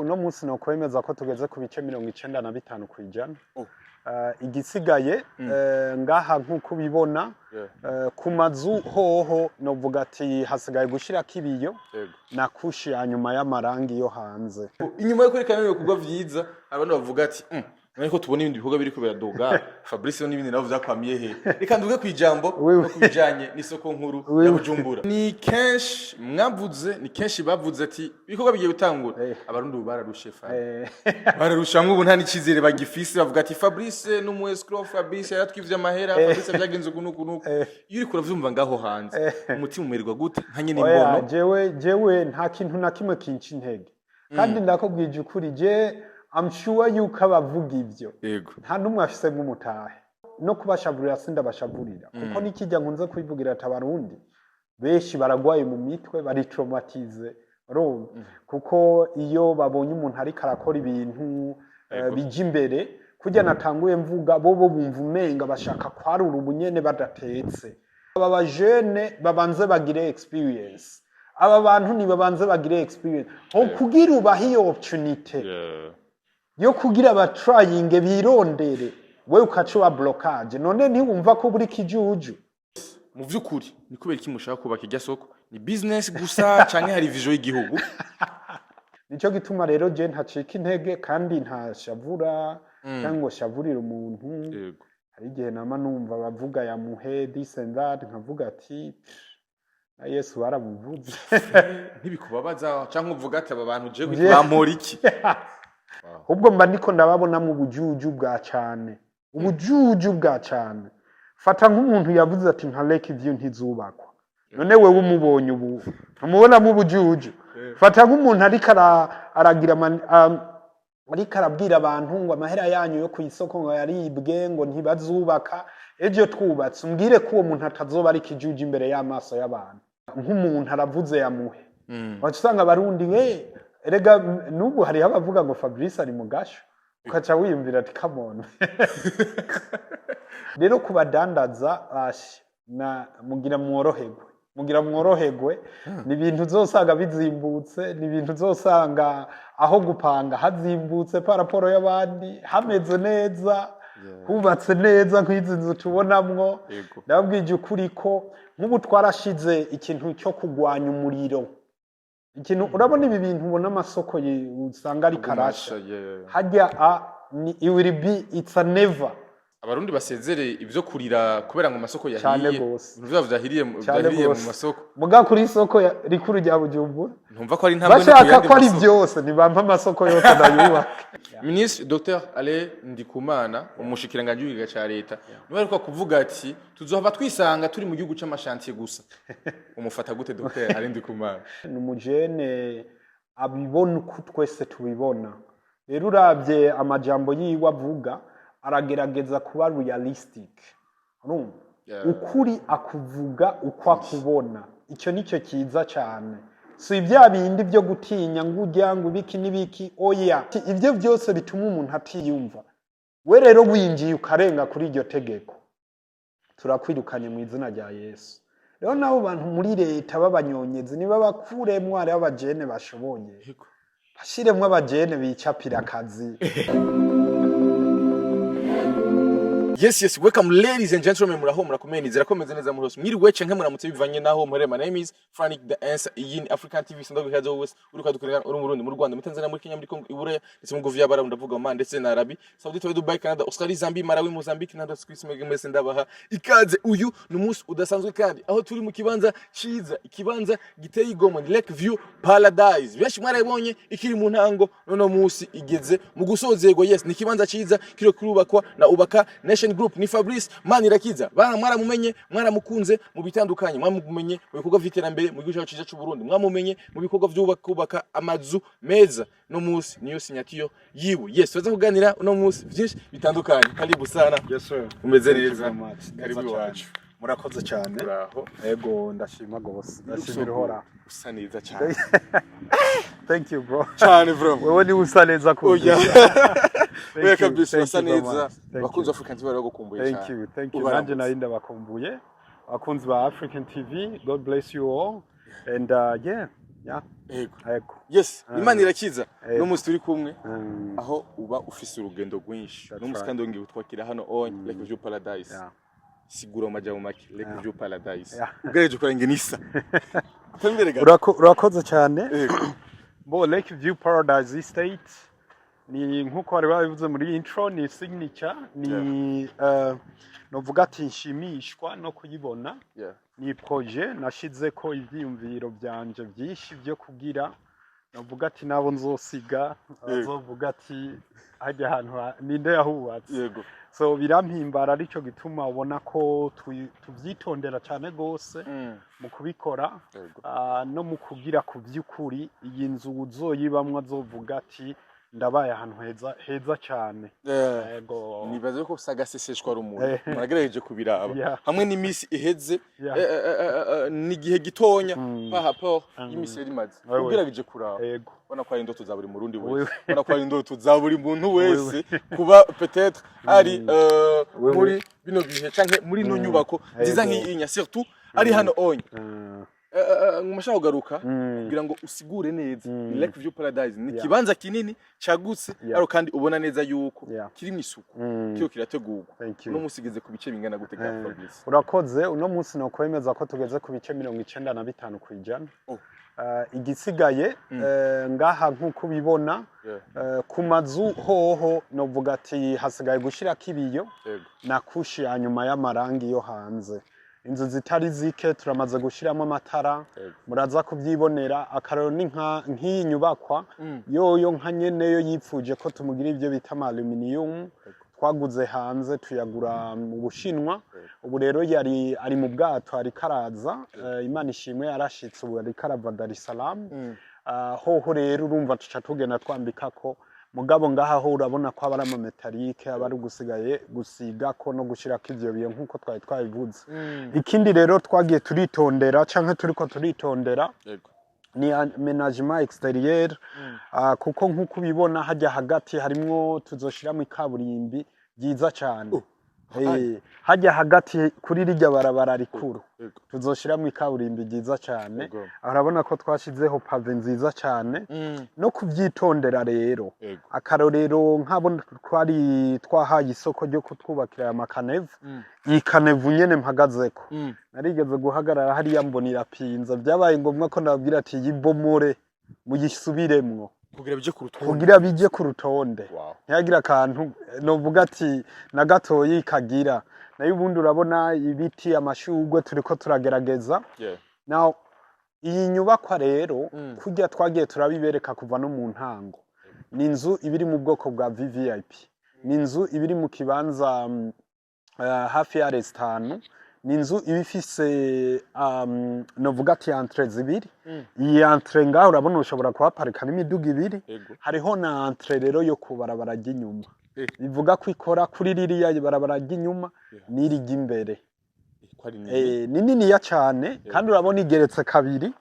Uno munsi nokwemeza ko tugeze ku bice 95%. Oh. Igisigaye ngaha nk'uko ubibona, ku mazu hoho novuga ati hasigaye gushirako ibiyo na couche ya nyuma y'amarangi yo hanze. Inyuma yo kwerekana ibikorwa vyiza, abantu bavuga ati: None ko tubona ibindi bikorwa biriko biraduga, Fabrice n'ibindi nabo vyakwamiye he?" Reka nduge kwijambo no kubijanye n'isoko nkuru ya Bujumbura. Ni kenshi mwavuze, ni kenshi bavuze ati ibikorwa bigiye gutangura. Abarundi ubu bararushe, Fabi. Bararusha, nk'ubu nta n'icizere bagifise. Bavuga ati Fabrice n'umu escroc, Fabrice yaratwivye amahera, Fabrice vyagenze uku n'uku n'uku. Iyo uriko uravyumva ngaho hanze, umutima umererwa gute nka nyene Oya, imbono? jewe nta kintu na kimwe kinca intege, kandi ndakubwije ukuri, je I'm sure yuko abavuga ivyo nta n'umwe afisemwo umutahe. No kubashavurira sindabashavurira, kuko nikijya nkunze kwivugira ati abarundi benshi baragwaye mu mitwe, bari traumatisés, urumva, kuko iyo babonye umuntu ariko arakora ibintu bija imbere, kurya natanguye mvuga, bobo bumva umenga bashaka kwarura ubunyene badatetse. Aba bajene babanze bagire experience, aba bantu nibabanze bagire experience ho kugira ubahe iyo opportunity yo kugira abatrayinge birondere, we ukaca uba blocage. None ntiwumva ko buri kijuju? Mu vy'ukuri, ni kubera iki mushaka kubaka irya soko? Ni business gusa canke hari vision y'igihugu? Nico gituma rero je ntacika intege kandi ntashavura cyangwa ngo shavurire umuntu. Hari igihe nama numva bavuga yamuhe this and that, nkavuga ati: "Pff, na Yesu baramuvuze." Ntibikubabaza canke uvuga ati aba bantu je bampora iki? Ahubwo mba ndiko ndababonamo ubujuju bwa cane, ubujuju bwa cane. Fata nk'umuntu yavuze ati nka Lake View ntizubakwa. None wewe umubonye ubu ntumubonamo ubujuju? Fata nk'umuntu ariko aragira ariko arabwira abantu ngo amahera yanyu yo ku isoko ngo yaribwe, ngo ntibazubaka ejo twubatse. Umbwire ko uwo muntu atazoba ari ikijuju imbere y'amaso y'abantu. Nk'umuntu aravuze yamuhe, waca usanga abarundi we erega n'ubu hariho abavuga ngo Fabrice ari mu gasho, ukaca wiyumvira ati come on. Rero ku badandaza bashe na mugira mworoherwe, mugira mworoherwe. Ni ibintu uzosanga bizimbutse, ni ibintu uzosanga aho gupanga hazimbutse par rapport y'abandi, hameze neza, hubatse neza nk'izi nzu tubonamwo. Ndababwije ukuri ko nk'ubu twarashize ikintu cyo kugwanya umuriro. Ikintu urabona, ibi bintu ubona amasoko usanga ari karasha hajya a ni it will be, it's a never. Abarundi basezere ivyo kurira kubera ngo amasoko Cane yahiye. gose. Ibintu vyabo vyahiriye Cane vyahiriye mu gose. masoko. Muga kuri isoko rikuru rya Bujumbura Ntumva ko ari intambwe no ku bashaka yandi ko ari masoko. byose, ntibampa amasoko yose ndayubaka. Minisitiri Dr Alain Ndikumana, umushikiranganji w'ikigega ca leta, niwe aheruka kuvuga ati tuzohava twisanga turi mu gihugu c'ama chantier gusa. Umufata gute Dr Alain Ndikumana? Ni umujene abibona uko twese tubibona. Rero uravye amajambo yiwe avuga, aragerageza kuba realistic, urumva? Ukuri akuvuga uko akubona, icyo nicyo cyiza cyane. Si bya bindi byo gutinya ngo ujya ngo ibiki n'ibiki, oya, ibyo byose bituma umuntu atiyumva. We rero winjiye ukarenga kuri iryo tegeko, turakwirukanye mu izina rya Yesu. Rero nabo bantu muri leta b'abanyonyezi niba bakuremwo, hariho abajene bashoboye, bashiremwo abajene bicapira akazi. Yes, welcome ladies and gentlemen, muraho, murakomeye, nizera ko meze neza muri hose. Mwiriwe canke muramutse bivanye naho muherereye. My name is Frank the Answer. Iyi ni African TV. Sindagwe ikaze wese uriko adukurikirana uri mu Burundi, mu Rwanda, muri Tanzania, muri Kenya, muri Congo, i Buraya ndetse mu bihugu vy'Abarabu, ndavuga Oman ndetse na Arabie Saoudite, Dubai, Canada, Australia, Zambia, Malawi, Mozambique na Swiss. Mwebwe mwese ndabaha ikaze. Uyu ni umunsi udasanzwe kandi aho turi mu kibanza ciza, ikibanza giteye igomwe, ni Lake View Paradise. Benshi mwarabonye ikiri mu ntango, none munsi igeze mu gusozerwa. Yes, ni ikibanza ciza kiri kurubakwa na Ubaka Nation Group. Ni Fabrice Manirakiza. Bana mwaramumenye, mwaramukunze mu bitandukanye, mwamumenye mu bikorwa vy'iterambere mu gihugu cyacu ciza c'u Burundi, mwamumenye mu bikorwa vy'ubaka kubaka amazu meza. No munsi niyo signature yiwe. Yes, tuza kuganira uno munsi vyinshi bitandukanye. Karibu sana. Yes sir. Umeze Thank you neza? very much. Karibu Neza cyane. iwacu. Murakoze cyane. Uraho? Ego, ndashima gose, ndashimira Uhoraho. Usa neza cyane. Thank you, bro. Cyane bro. Wewe ni usa neza Oya. kurusha. Oya kabisa, urasa Thank you so neza. much. Thank Abakunzi you. ba African TV baragukumbuye Thank cyane. you, thank you. Ubaramutse. Nanje nari ndabakumbuye. Abakunzi ba African TV, God bless you all. And yeah, Ya. Yego. Ego. Yes, Imana irakiza. Ego. No musi turi kumwe, aho uba ufise urugendo rwinshi. That's No musi right. kandi wongeye kutwakira hano on Lake View Paradise. Sigura mu majambo make Lake View Paradise. Ugerageje kuranga nisa. Tambere gato. Urakoze cyane. Yego. Bo, Lake View Paradise Estate ni nkuko bari babivuze muri intro, ni signature, ni novuga ati nshimishwa no kuyibona. Ni projet nashizeko ivyiyumviro vyanje vyinshi vyo kugira novuga ati nabo nzosiga bazovuga ati hajya ahantu ninde yahubatse. So birampimbara, arico gituma ubona ko tuvyitondera cane gose mu kubikora, no mu kugira ku vy'ukuri iyi nzu uzoyibamwo azovuga ati ndabaye ahantu heza heza cane. Yego. Nibaze ko sagaseseshwa rumuri. Muragerageje kubiraba. Hamwe n'imisi iheze, ni igihe gitonya par rapport y'imisi yari imaze. Ugerageje kuraba. Ubona ko ari indoto za buri Murundi wese. Ubona ko ari indoto za buri muntu wese kuba peut-être ari muri bino bihe canke muri ino nyubako nziza nk'iyinya, surtout ari hano onye. Nguma kugaruka kugira ngo usigure neza ni Lake View Paradise, ni ikibanza kinini cagutse, ariko kandi ubona neza yuko kirimo isuku, kiriko kirategurwa. Thank you. Uno musi igeze ku bice bingana gute ga Fabrice? Urakoze. Uno munsi nokwemeza ko tugeze ku bice 95%. Oh. Igisigaye ngaha nk'uko ubibona, ku mazu hoho novuga ati hasigaye gushirako ibiyo na couche ya nyuma y'amarangi yo hanze. Inzu zitari zike turamaze gushiramo amatara. Muraza kuvyibonera. Akararo ni nk'iyi nyubakwa yoyo nka nyeneyo yipfuje ko tumugira ibyo bita ama aluminium, twaguze hanze, tuyagura mu Bushinwa. Ubu rero yari ari mu bwato ariko araza. Imana ishimwe yarashitse, ubu ariko arava Dar es Salaam. Hoho rero urumva tuca tugenda twambikako, mugabo ngaha ho urabona ko aba ari ama métallique, aba ari ugusigaye gusigako no gushirako ivyo biyo nk'uko twari twabivuze. Ikindi rero twagiye turitondera canke turiko turitondera ni aménagement extérieur, kuko nk'uko ubibona hajya hagati harimwo tuzoshiramo ikaburimbi ryiza cane. Hajya hagati kuri rirya barabara rikuru tuzoshiramo ikaburimbi ryiza cane. Urabona ko twashizeho pavé nziza cane no kuvyitondera rero. Akarorero, nk'abo twari twahaye isoko ryo kutwubakira aya ma caniveaux, iyi caniveau nyene mpagazeko, narigeze guhagarara hariya mbona irapinza, byabaye ngombwa ko ndababwira ati yibomore muyisubiremwo kugira bije ku rutonde. Kugira bije ku rutonde. Ntihagire akantu novuga ati na gatoyi kagira. Nayo ubundi urabona ibiti, amashurwe, turiko turagerageza. Now iyi nyubakwa rero, kurya twagiye turabibereka kuva no mu ntango, ni inzu iba iri mu bwoko bwa VVIP, ni inzu iba iri mu kibanza hafi ya resitanu, ni inzu iba ifise novuga ati entrée zibiri. Iyi entrée ngaho urabona ushobora kuhaparika n'imiduga ibiri. Hariho na entrée rero yo ku barabara ry'inyuma. Bivuga ko ikora kuri ririya barabara ry'inyuma n'iri ry'imbere. Ko ari nini. Ni niniya cane, kandi urabona igeretse kabiri.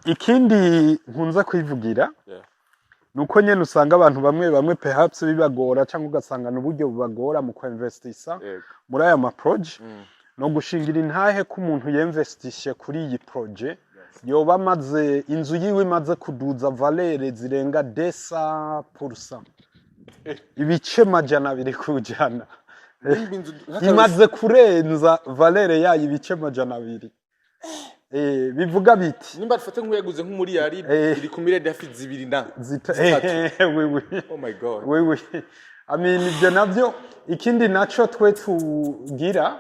Ikindi nkunze kwivugira nuko nyene usanga abantu bamwe bamwe perhaps bibagora, cyangwa ugasanga n'uburyo bubagora mu kuinvestisa muri aya ma projets. No gushingira intahe ko umuntu yinvestishe kuri iyi projet yoba amaze inzu yiwe imaze kuduza valeur zirenga 200%, ibice 200%. Nimba inzu Imaze kurenza valeur yayo ibice 200. Bivuga biti nimba dufate nk'uyaguze nk'umuriyari iri ku miliyari hafi zibiri na zitatu. Oui, oui. Oh my God. Oui, oui. I mean, ibyo navyo, ikindi naco twe tugira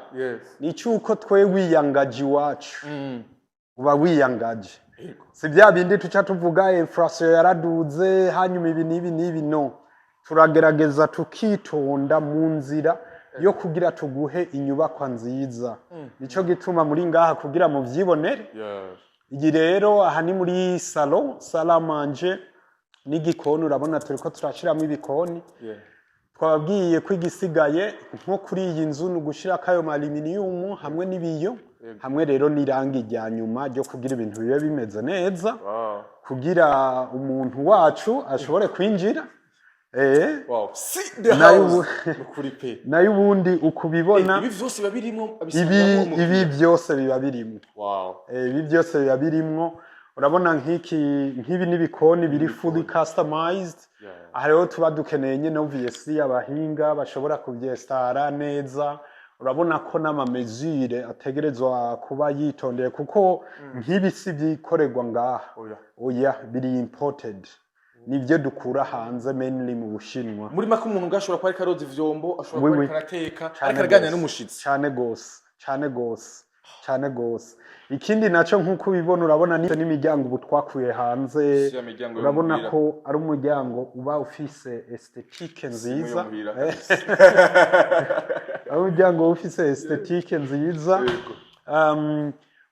ni cyuko twe wiyangaje iwacu, uba wiyangaje. Si bya bindi tuca tuvuga inflation yaraduze, hanyuma ibi n'ibi n'ibi. No turagerageza tukitonda mu nzira yo kugira tuguhe inyubakwa nziza. Nico gituma muri ngaha kugira muvyibonere. Iyi rero aha ni muri salon, salle à manger n'igikoni. Urabona turiko turashiramo ibikoni. Twababwiye ko igisigaye nko kuri iyi nzu ni ugushirako ayo ma aluminium hamwe n'ibiyo, hamwe rero n'irangi rya nyuma ryo kugira ibintu bibe bimeze neza, kugira umuntu wacu ashobore kwinjira. Wow. See the Nayo house. Nukuri pe. Nayo ubundi ukubibona, ibi vyose biba birimo ibi byose biba birimo. Wow. Ibi byose biba birimwo. Urabona nk'iki, nk'ibi n'ibikoni biri fully customized. Aha rero tuba dukeneye nyine obviously abahinga bashobora kuvyestara neza. Urabona ko n'ama mesures ategerezwa kuba yitondeye, kuko nk'ibi si vyikorerwa ngaha. Oya. Oya, biri imported, nivyo dukura hanze, mainly mu Bushinwa. Muri make, umuntu ngashobora kuba ariko aroza ivyombo, ashobora Oui, kuba oui. ariko arateka, Cane ariko araganira gose. n'umushitsi. Cane gose, cane gose, cane gose. Ikindi naco, nk'uko ubibona, urabona n'imiryango ubu twakuye hanze. Si ya miryango yo Urabona muhira. ko ari umuryango uba ufise esthétique nziza. Yo muhira. Ari umuryango uba ufise esthétique nziza. Yego.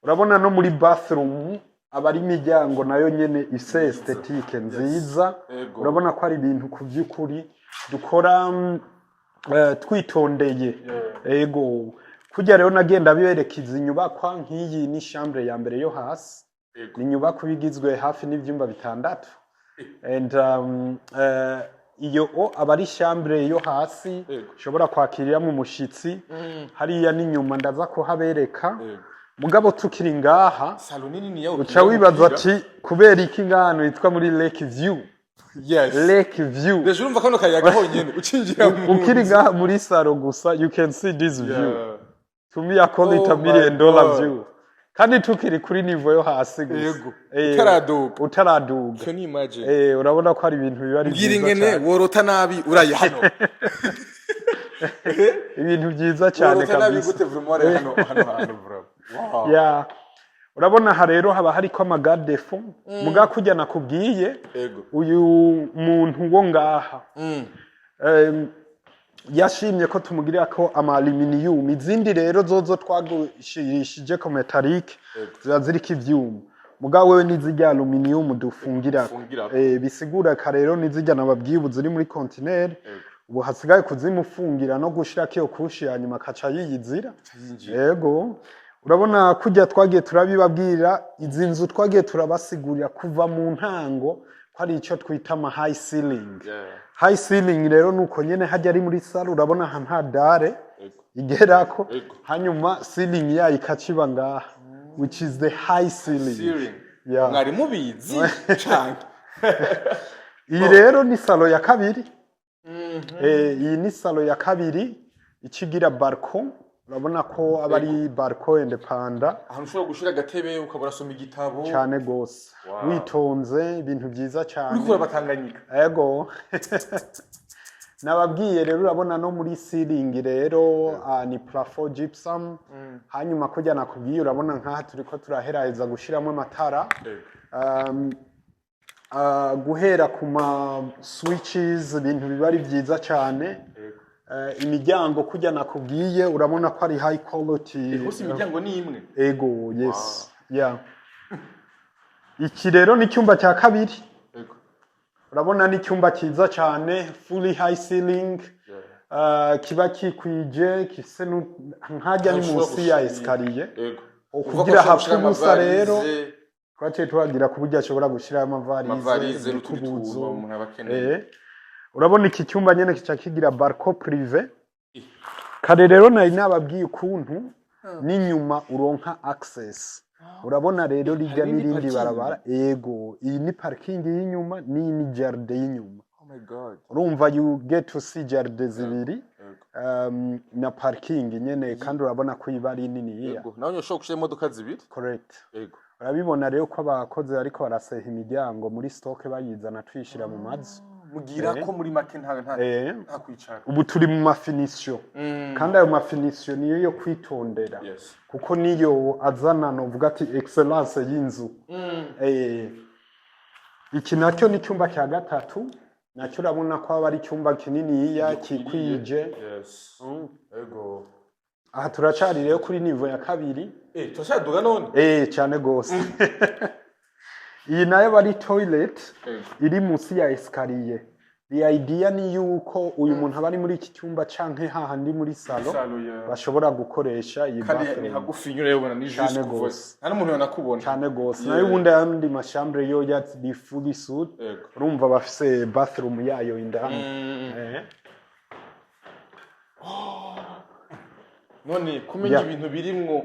Urabona no muri bathroom aba ari imiryango nayo nyene ifise esthétique nziza. Urabona ko ari ibintu ku by'ukuri dukora twitondeye. Ego, kurya rero nagenda bereka izi nyubakwa, nk'iyi ni chambre ya mbere yo hasi. Ni inyubakwa iba igizwe hafi n'ivyumba bitandatu and iyo o aba ari chambre yo hasi ushobora kwakiriramwo umushitsi. Hariya n'inyuma ndaza kuhabereka. Mugabo tukiri ngaha, Salon nini yawe. uca wibaza ati kubera iki ngahantu hitwa muri Lake View? Lake View. Deje urumva kano kayaga honyene ucinjira mu Ukiri nzu. ngaha muri salon gusa, you can see this view. To me, I call it Oh a million my dollar God. view, kandi tukiri kuri niveau yo hasi gusa. Utaraduga. Utaraduga. Can you imagine? Urabona ko ari ibintu biba ari Mbwira byiza ingene cyane. worota nabi uraye hano. Ibintu byiza cyane Worota nabi kabisa. gute vraiment uraye hano hantu bro? Wow. Ya, urabona aha rero haba hariko ama garde-fous. Muga kurya nakubwiye, uyu muntu wo ngaha yashimye ko tumugirira ko ama aluminium. Izindi rero zozo twagushirishije ko métallique, ziba ziriko ivyuma, mugabo wewe nizirya aluminium dufungirako. Dufungirako. Bisigura ka rero nizirya nababwiye ubu ziri muri conteneur, ubu hasigaye kuzimufungira no gushirako iyo couche ya nyuma, akaca yiyizira. Yinjira. Yego, urabona kurya twagiye turabibabwira, izi nzu twagiye turabasigurira kuva mu ntango ko ari icyo twita ama high ceiling. High ceiling rero nuko nyene hajya ari muri salle, urabona aha nta dalle igerako. Hanyuma ceiling yayo ikaciba ngaha, which is the high ceiling. Ceiling. Yeah. Mwari mubizi canke? Iyi rero ni salon ya kabiri. Iyi ni salon ya kabiri ikigira balcon. Urabona ko aba ari balcon indépendant. Ahantu ushobora gushira agatebe ukaba urasoma igitabo. Cyane gose. Witonze, ibintu byiza cyane. Uriko uraba Tanganyika. Ego, nababwiye rero, urabona no muri ceiling rero ni plafond gypsum. Hanyuma kurya nakubwiye, urabona nkaha turiko turaheraheza gushiramo amatara, guhera ku ma switches, ibintu biba ari byiza cyane. Imiryango kurya nakubwiye, urabona ko ari high quality. Hose imiryango ni imwe. Ego, yes, yeah. Iki rero ni icyumba cya kabiri. Urabona ni icyumba cyiza cyane, fully high ceiling, kiba kikwije, gifise nkajya ni Aho ushobora munsi ya gushira escalier. Uvuga Kugira ko ushobora hapfe ubusa rero, gushira twaciye tuhagira ku buryo ashobora gushirayo amavarize, amavarize n'utundi tuntu imikubuzo. umuntu aba akeneye. Urabona iki cyumba nyene kica kigira balcon privé. Kare rero nari nababwiye ukuntu n'inyuma uronka access. Urabona rero rijya Hari n'indi n'irindi parking. barabara. Ego, iyi ni parking y'inyuma, n'iyi ni jardin y'inyuma. Oh my God. Urumva you get to see jardin zibiri na parking nyene, kandi urabona ko iba ari niniya. Yego, nawe ushobora gushira imodoka zibiri. Correct. Yego. Urabibona rero ko abakozi bariko baraseha imiryango muri stock, bayizana tuyishira mu mazu. Mugira ko muri make nta nta kwicara. Ubu turi mu ma finitions, kandi ayo ma finitions niyo yo kwitondera, kuko niyo azana novuga ati excellence y'inzu. Iki nacyo ni icyumba cya gatatu. Nacyo urabona ko aba ari icyumba kininiya kikwije. Yego. Aha turacari rero kuri niveau ya kabiri. Turashaduga none. Cyane gose. Iyi nayo bari toilet iri munsi ya escalier. The idea ni yuko uyu muntu aba ari muri iki cyumba canke hahandi muri salon, Salon ya. bashobora gukoresha iyi Kandi ni bathroom. hagufi nyure, ubona ni juste Cane kuva. gose. Nta n'umuntu yonakubona. Cyane gose. Nayo ubundi ayandi ma chambres yo ya ni fully suite. Urumva bafise bathroom yayo indani. None kumenya ibintu birimwo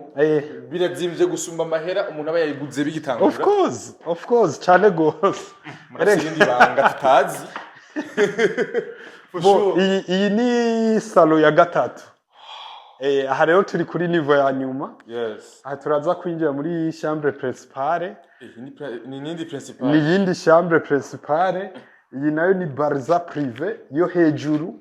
birazimvye gusumba amahera umuntu aba yayiguze Of bigitangura? course, of course, cyane gose. Murafise irindi banga tutazi for Bo, sure. iyi ni salon ya gatatu. Aha rero turi kuri niveau ya nyuma. Aha turaza kwinjira muri chambre principale. Ni nindi principal. Ni iyindi chambre principale. Iyi nayo ni baraza privé yo hejuru.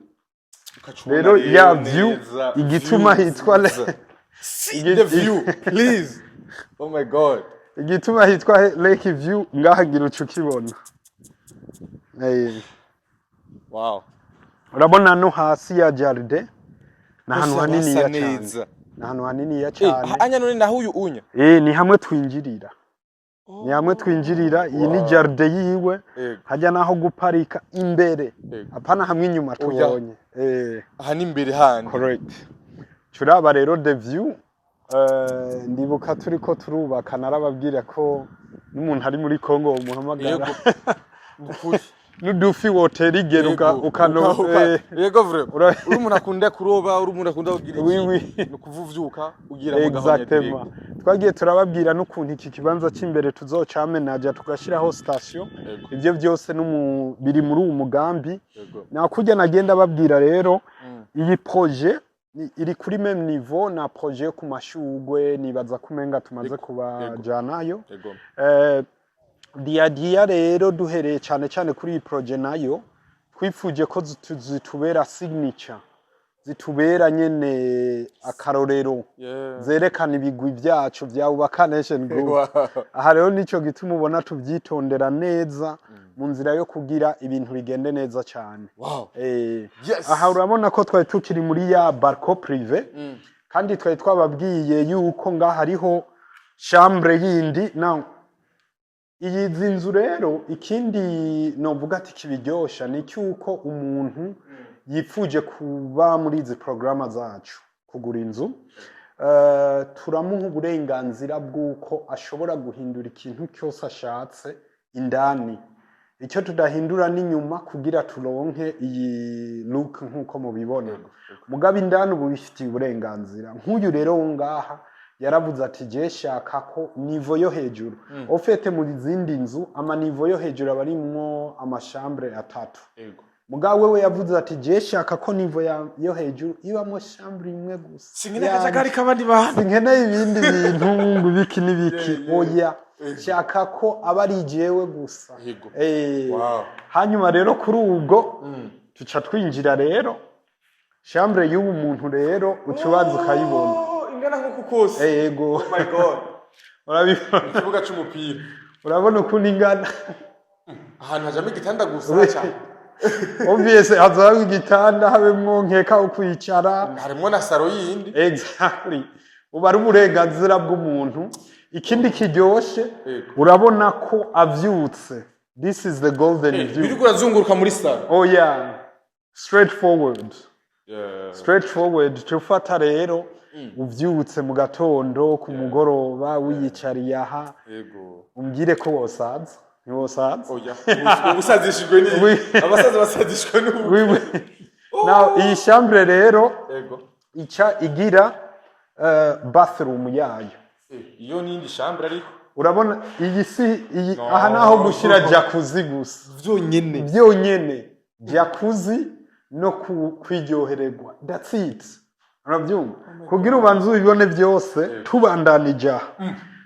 Ukacubona. Rero ya view, Neza, igituma view hitwa nziza. See the view, please. Oh my God. Igituma hitwa Lake View ngaha ngira uca ukibona. Urabona no hasi ya jardin ni ahantu Hose haniniya hasa cyane. neza. Ni ahantu haniniya cyane. Anya none naho uyu unya? Ni hamwe twinjirira, ni hamwe twinjirira. Iyi ni jardin yiwe. Hajya naho guparika imbere, apana hamwe inyuma Oya. tubonye. Aha ni imbere handi. Correct. Turaba rero the view. Ndibuka turiko turubaka narababwira ko n'umuntu ari muri Congo umuhamagara. Yego. Nukuri. N'udufi wotera igera ukano Yego, vraiment. Uri umuntu akunda kuroba, uri umuntu akunda kugira iki. Oui, oui. Ni ukuvuvyuka ugira mu gahanya. Exactement. Twagiye turababwira n'ukuntu iki kibanza cy'imbere tuzocamenaja, tugashyiraho station. Ibyo byose biri muri uwu mugambi. Nakujya nagenda babwira rero, iyi projet iri kuri même niveau na projet yo ku mashugwe, nibaza ko umenga tumaze kubajanayo. Diadiya rero, duhereye cyane cyane kuri iyi projet nayo, twifuje ko zitubera signature, zitubera nyene akarorero, zerekana ibigwi byacu bya Ubaka Nation Group. Aha rero nico gituma ubona tubyitondera neza mu nzira yo kugira ibintu bigende neza cyane. Aha urabona ko twari tukiri muri ya balcon privé, kandi twari twababwiye yuko ngaha hariho chambre yindi. Now iyi nzu rero, ikindi novuga ati kibiryosha ni cyuko umuntu yipfuje kuba muri izi porogaramu zacu, kugura inzu, turamuha uburenganzira bw'uko ashobora guhindura ikintu cyose ashatse indani. Icyo tudahindura n'inyuma kugira turonke iyi look nk'uko mubibona, mugabo indani ubu bifitiye uburenganzira. Nk'uyu rero wo ngaha yaravuze ati: "Je shaka ko niveau yo hejuru." Au fait, mu zindi nzu ama niveau yo hejuru aba arimwo ama chambre atatu. Mugabo wewe yavuze ati: "Je shaka ko niveau yo hejuru ibamwo chambre imwe gusa." Sinkeneye akajagari k'abandi bantu. Sinkeneye ibindi bintu ngo ibiki n'ibiki. Oya, shaka ko aba ari jewe gusa. Hanyuma rero kuri ubwo tuca twinjira rero chambre y'ubu muntu rero, uca ubanza ukayibona. Oh, ingana nk'uku kose? Yego. Oh my God. Urabibona? Ikibuga c'umupira. Urabona ukuntu ingana? Ahantu hajamo igitanda gusa cyane. Obvious, hazaho igitanda, habemwo nkeka wo kwicara. Harimwo na salon yindi. Exactly, uba ari uburenganzira bw'umuntu. Ikindi kiryoshe, urabona ko avyutse, this is the golden view. Biriko urazunguruka muri salon. Oh yeah, straight forward, straight forward. Tufata rero uvyutse mu gatondo, ku mugoroba wiyicariye aha, umbwire ko wosaza, ntiwosaza? Oya, ubusazishijwe ni abasaza basazishwa n'ubu. Oui, oui. Now iyi chambre rero ica igira bathroom yayo. Iyo n'indi chambre ariko. Urabona iyi si iyi. No. Aha naho gushira jacuzzi gusa. Vyonyene? Byonyene, jacuzzi no kwiryohererwa, that's it. Urabyumva? Kugira ubanze ubibone byose, tubandanije aha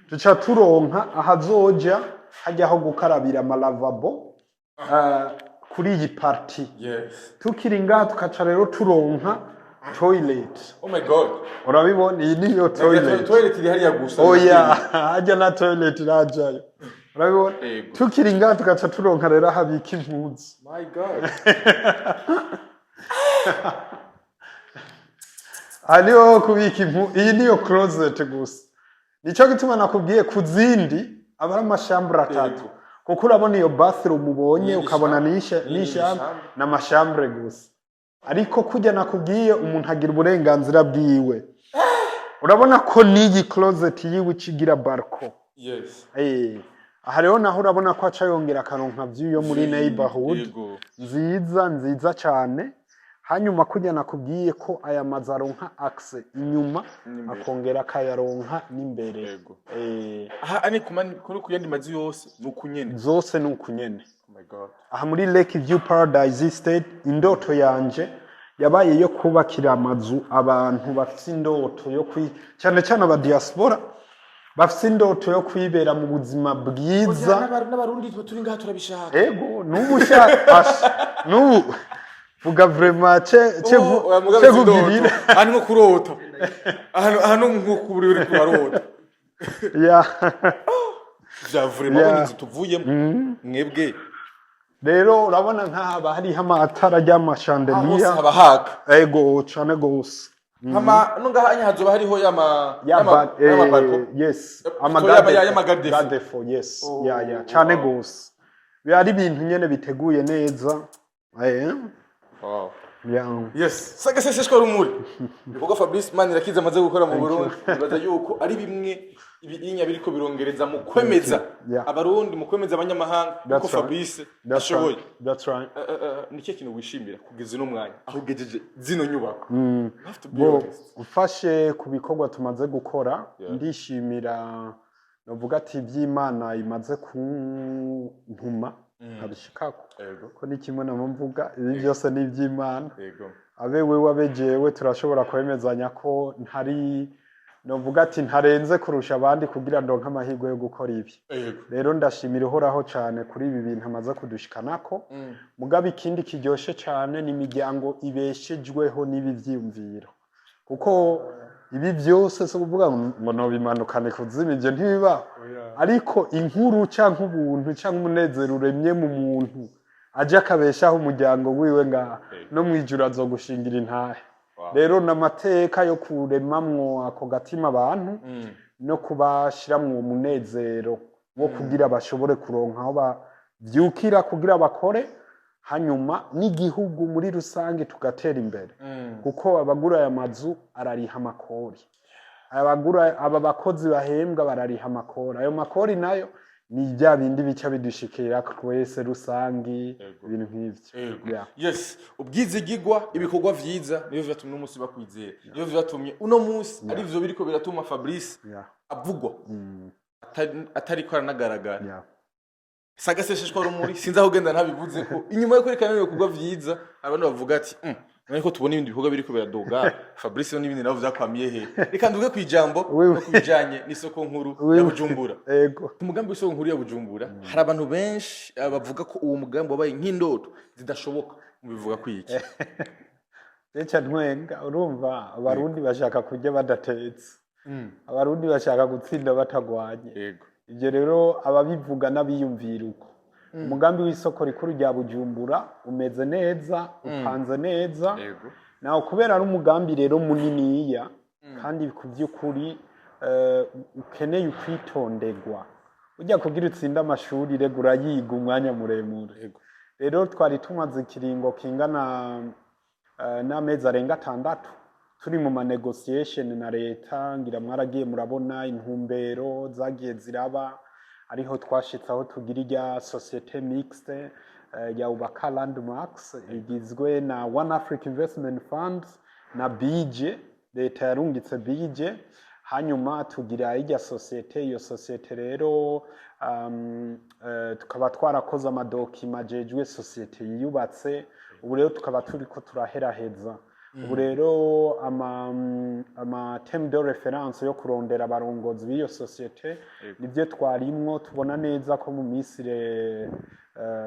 tuca turonka ahazoja hajyaho gukarabira, ama lavabo kuri iyi partie. Tukiri ngaha tukaca rero turonka toilet. Oh my God. Urabibona, iyi niyo toilet. Toilet iri hariya gusa. Oya, hajya na toilet irajayo, urabibona? Yego. Tukiri ngaha tugaca turonka rero ahabika impuzu. My God. Hariho kubika impu, iyi niyo closet gusa. Nicyo gituma nakubwiye ku zindi aba ari ama chambre atatu, kuko urabona iyo bathroom ubonye, Ni ukabona ni n'ishambre chambre. n'ama chambre gusa. Ariko kujya nakubwiye, umuntu agira uburenganzira bwiwe. Urabona ko n'iyi closet yiwe ikigira balcon. Aha rero naho urabona ko aca yongera akaronka view yo muri neighborhood, nziza nziza cyane. Hanyuma kurya nakubwiye ko aya mazu aronka accès inyuma, N'imbere. akongera akayaronka n'imbere. Aha ni kuri ku yandi mazu yose ni uku nyene? Zose ni uku nyene. Oh my God. Aha muri Lake View Paradise Estate, indoto yanje yabaye yo kubakira amazu abantu bafite indoto yo kwi, cyane cyane aba diaspora bafite indoto yo kwibera mu buzima bwiza. N'Abarundi twe turi ngaha turabishaka. Ego, n'ubu ushaka, n'ubu vuga vraiment ce Oh, oya, mugabe ce si indoto. kugirira. Aha ni nko kurota, aha ni nko kuburi uri kurarota. Vya vraiment. Inzu tuvuyemo mwebwe. Rero urabona nk'ahaba hariho amatara y'ama chandeliers. Hose haba haka. Ego, cane gose. Hama no ngaha anya hazoba hariho yama yaba yama balcon. Yes. Yama garde-fou. Garde-fou, yes. Ya, cane gose, biba ari ibintu nyene biteguye neza. Ya. Yes, saka seseshwa rumuri ibikorwa Fabrice Manirakiza amaze gukora mu Burundi, nibaza yuko ari bimwe ibiinya biriko birongereza mu kwemeza Abarundi, mu kwemeza abanyamahanga yuko That's right. Fabrice That's ashoboye. right. That's right. Ni ikihe kintu wishimira kugeza uno mwanya aho ugejeje zino nyubako? You have to be Bo, honest. ufashe ku bikorwa tumaze gukora, ndishimira, novuga ati iby'Imana imaze kuntuma nkabishikako, ko ni kimwe nama mvuga, ibi byose ni iby'Imana. Abe wewe, abe jewe, turashobora kwemezanya ko ntari, novuga ati ntarenze kurusha abandi kugira ndonke amahirwe yo gukora ibi. Rero ndashimira Uhoraho cyane kuri ibi bintu amaze kudushikanako. Mugabo ikindi kiryoshe cyane ni imiryango ibeshejweho n'ibi vyiyumviro, kuko ibi byose si ukuvuga ngo nobimanukane kuzimu, ibyo ntibibaho, ariko inkuru cyangwa ubuntu cyangwa umunezero uremye mu muntu aje akabeshaho umuryango wiwe ngaha, no mwijuru azogushingira intahe. Rero n'amateka yo kuremamwo ako gatima abantu no kubashiramwo uwo munezero wo kugira bashobore kuronka aho bavyukira kugira bakore, hanyuma n'igihugu muri rusange tugatera imbere, kuko abagura aya mazu arariha amakori, abagura aba bakozi bahembwa barariha amakori, ayo makori nayo ni bya bindi bica bidushikira twese rusangi, ibintu nk'ivyo. Yes, ubwizigigwa, ibikorwa vyiza nivyo vyatumye uno munsi bakwizera, nivyo vyatumye uno munsi ari vyo biriko biratuma Fabrice avugwa atariko aranagaragara. Sagasesheshwa rumuri, sinzi aho ugenda ntabivuze ko inyuma yo kwerekana ibikorwa vyiza abantu bavuga ati none ko tubona ibindi bikorwa biriko biraduga, Fabrice n'ibindi nabo vyakwamiye he?" Reka nduge kwijambo no kubijanye n'isoko nkuru ya Bujumbura. Umugambi w'isoko nkuru ya Bujumbura, hari abantu benshi bavuga ko uwo mugambi wabaye nk'indoto zidashoboka. Mubivuga kwiki? Reka ntwenga. Urumva, Abarundi bashaka kurya badatetse, Abarundi bashaka gutsinda batagwanye. Ibyo rero ababivuga n'abiyumvira uko umugambi w'isoko rikuru rya Bujumbura umeze neza, upanze neza, nawe kubera ari umugambi rero muniniya kandi ku by'ukuri ukeneye ukwitonderwa. Ujya kugira utsinde amashuri rega urayiga umwanya muremure. Rero twari tumaze ikiringo kingana n'amezi arenga 6 turi mu ma négociations na leta. Ngira mwaragiye murabona intumbero zagiye ziraba, ariho twashitse aho tugira irya société mixte ya Ubaka Landmarks igizwe na One Africa Investment Fund na BJ. Leta yarungitse BJ, hanyuma tugira irya société. Iyo société rero tukaba twarakoze ama documents ajejwe société yiyubatse. Ubu rero tukaba turiko turaheraheza ubu rero ama termes de référence yo kurondera abarongozi b'iyo société. Nibyo twarimwo, tubona neza ko mu minsi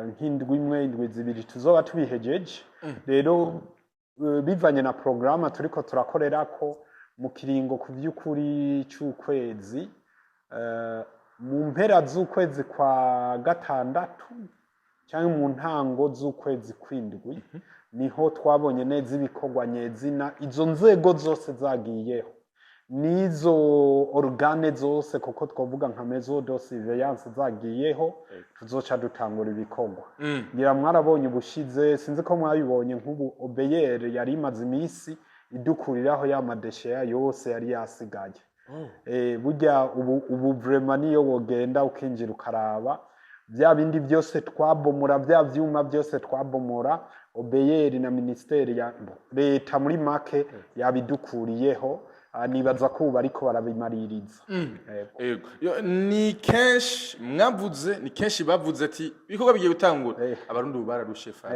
nk'indwi imwe, indwi 2 tuzoba tubihejeje. Rero bivanye na programme turiko turakorerako, mu kiringo ku by'ukuri c'ukwezi, mu mpera z'ukwezi kwa gatandatu cyangwa mu ntango z'ukwezi kw'indwi, niho twabonye neza ibikorwa nyezina, izo nzego zose zagiyeho n'izo organes zose, kuko twavuga nka maison de surveillance zagiyeho, tuzoca dutangura ibikorwa. Ngira mwarabonye ubushize, sinzi ko mwabibonye, nk'ubu OBR yari imaze iminsi idukuriraho ya ma déchets yose yari yasigaye. Burya ubu vraiment niyo wogenda ukinjira ukaraba Bya bindi byose twabomora, bya vyuma byose twabomora, OBR na ministeri ya leta muri make yabidukuriyeho. Nibaza ko ubu bariko barabimaririza. Yego. Yego. Yo, ni kenshi mwavuze, ni kenshi bavuze ati ibikorwa bigiye gutangura. Abarundi ubu bararushe fa,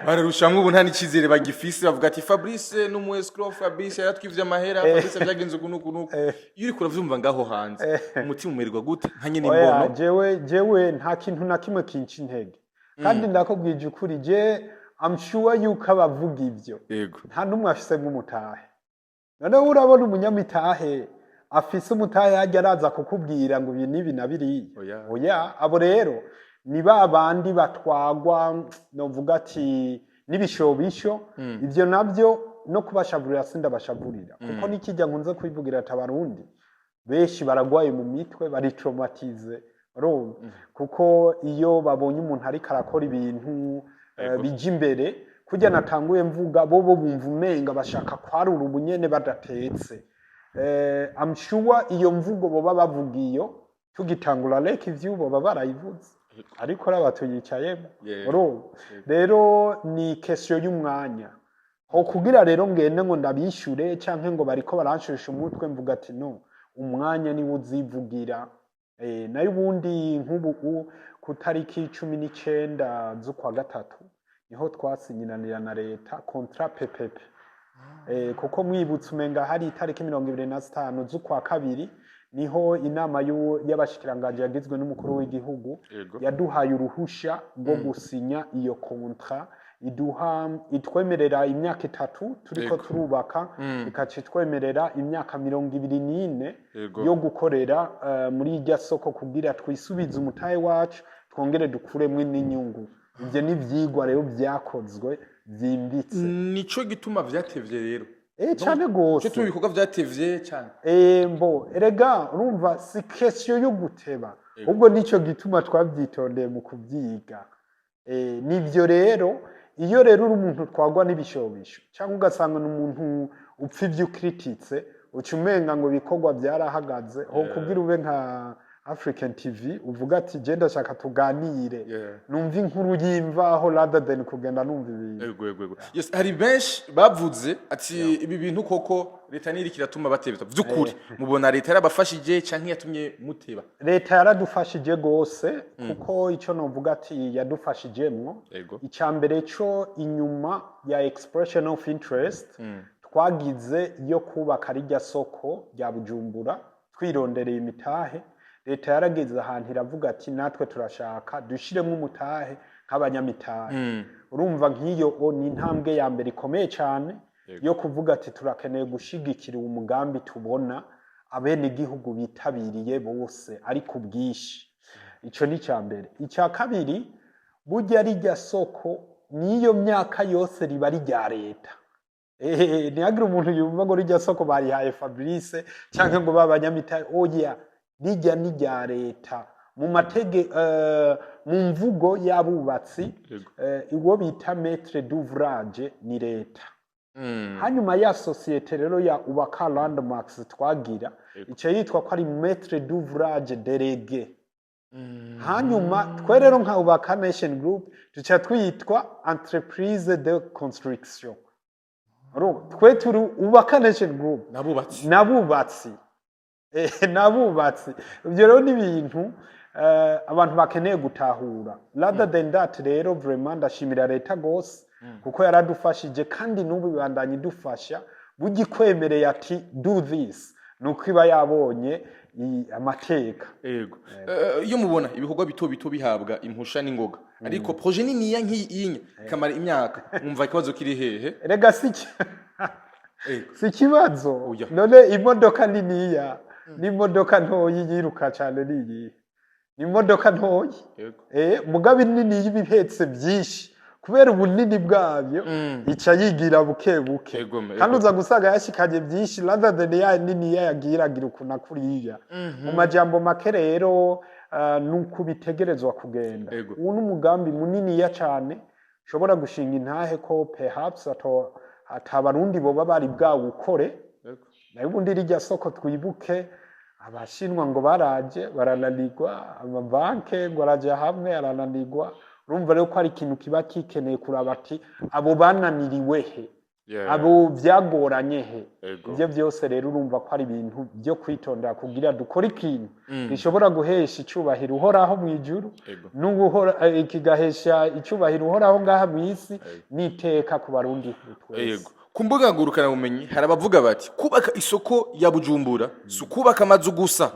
bararusha, nk'ubu nta n'icyizere bagifise. Bavuga ati Fabrice n'umu escroc, Fabrice yaratwivye amahera, Fabrice byagenze uku n'uku n'uku. Iyo uriko uravyumva ngaho hanze, umutima umererwa gute nka nyene Oya, imbono? Jewe nta kintu na kimwe kinca intege, kandi ndakubwije ukuri, je I'm sure yuko abavuga ivyo nta n'umwe afisemwo umutahe. Noneho urabona umunyamitahe afise umutahe yajya araza kukubwira ngo ibi n'ibi na biriya? Oya. Oya, abo rero ni ba bandi batwagwa, novuga ati, n'ibishobisho. Ivyo navyo no kubashavurira sindabashavurira, kuko nikijya nkunze kwivugira ati abarundi benshi baragwaye mu mitwe, bari traumatisés, urumva, kuko iyo babonye umuntu ariko arakora ibintu bija imbere, kurya natanguye mvuga, bobo bumva umenga bashaka kwarura ubunyene badatetse. I'm sure iyo mvugo boba bavuga iyo tugitangura Lake View boba barayivuze, ariko raba tuyicayemo. Urumva rero ni question y'umwanya. Ho kugira rero ngende ngo ndabishyure canke ngo bariko baranshusha umutwe, mvuga ati no, umwanya niwo uzivugira. Nayo ubundi nk'ubu ku tariki 19 z'ukwa gatatu niho twasinyinanira na leta contrat PPP. Kuko mwibutse umenga hari itariki 25 z'ukwa kabiri niho inama y'abashikiranganji yagizwe n'umukuru w'igihugu yaduhaye uruhusha rwo gusinya iyo contrat iduha, itwemerera imyaka 3 turiko turubaka, ikaca itwemerera imyaka 24 yo gukorera muri irya soko kugira twisubize umutahe wacu, twongere dukuremwo n'inyungu. Ivyo ni ivyigwa rero vyakozwe vyimbitse. Nico gituma vyatevye rero? Cane Nico gose. gituma ibikorwa vyatevye cane? Mbo erega urumva si question yo guteba, ahubwo nico gituma twavyitondeye mu kuvyiga. Nivyo rero, iyo rero uri umuntu utwagwa n'ibishobisho cyangwa ugasanga ni umuntu upfa ivyo ukrititse, uca umenga ngo ibikorwa byarahagaze. Ho kugira ube nka African TV uvuga ati je ndashaka tuganire, numva inkuru y'imvaho rather than kugenda numva ibintu. Ego. Yes, hari benshi bavuze ati ibi bintu koko leta niriko iratuma bateba. Vy'ukuri mubona leta yarabafashije canke yatumye muteba? Leta yaradufashije gose, kuko icyo novuga ati yadufashijemwo, icya mbere cyo, inyuma ya expression of interest twagize yo kubaka rirya soko rya Bujumbura, twirondereye imitahe, leta yarageze ahantu iravuga ati natwe turashaka dushiremo umutahe nk'abanyamitahe. Urumva nk'iyo o ni intambwe ya mbere ikomeye cyane yo kuvuga ati turakeneye gushigikira uwo mugambi, tubona abenegihugu bitabiriye bose ari ku bwinshi. Ico ni icya mbere. Icya kabiri, burya rirya soko n'iyo myaka yose riba rya leta. Ntihagire umuntu yumva ngo rirya soko barihaye Fabrice cyangwa ngo babanyamitahe. Oya, rirya ni rya leta. Mu matege mu mvugo y'abubatsi, uwo bita maître d'ouvrage ni leta. Hanyuma ya sosiyete rero ya Ubaka Landmarks twagira ico yitwa ko ari maître d'ouvrage délégué. Hanyuma twe rero nka Ubaka Nation Group duca twitwa entreprise de construction. Urumva, twe turi Ubaka Nation Group Nabubatsi. N'abubatsi. N'abubatsi. Ibyo rero ni ibintu abantu bakeneye gutahura. Rather than that rero, vraiment ndashimira leta gose kuko yaradufashije, kandi n'ubu ibandanya idufasha. Burya ikwemereye ati do this, nuko iba yabonye amateka. Ego. Iyo mubona ibikorwa bito bito bihabwa impusha n'ingoga, ariko projet niniya nk'iyi ikamara imyaka, mwumva ikibazo kiri hehe? Erega si ikibazo. Oya. None imodoka niniya n'imodoka ntoyi yiruka cyane ni iyihe? Ni imodoka ntoyi. Mugabe nini iba ihetse byinshi, kubera ubunini bwabyo ica yigira buke buke, kandi uza gusanga yashikanye byinshi rather than ya nini yagiye iragira ukuntu akuriya. Mu majambo make rero, nuko bitegerezwa kugenda. Uwu ni umugambi muniniya cane ushobora gushinga intahe ko perhaps ata Barundi boba bari bwawukore. Nayo ubundi rirya soko, twibuke Abashinwa ngo baraje barananirwa, amabanke ngo araja hamwe arananirwa. Urumva rero ko ari ikintu kiba kikeneye kuraba ati abo bananiriwe he, abo vyagoranye he? Ivyo byose rero urumva ko ari ibintu byo kwitondera kugira dukore ikintu gishobora guhesha icubahiro Uhoraho mu ijuru, n'uguhora kigahesha icubahiro Uhoraho ngaha mu isi, n'iteka ku Barundi twese. Ku mbuga ngurukanabumenyi hari abavuga bati kubaka isoko ya Bujumbura si ukubaka amazu gusa.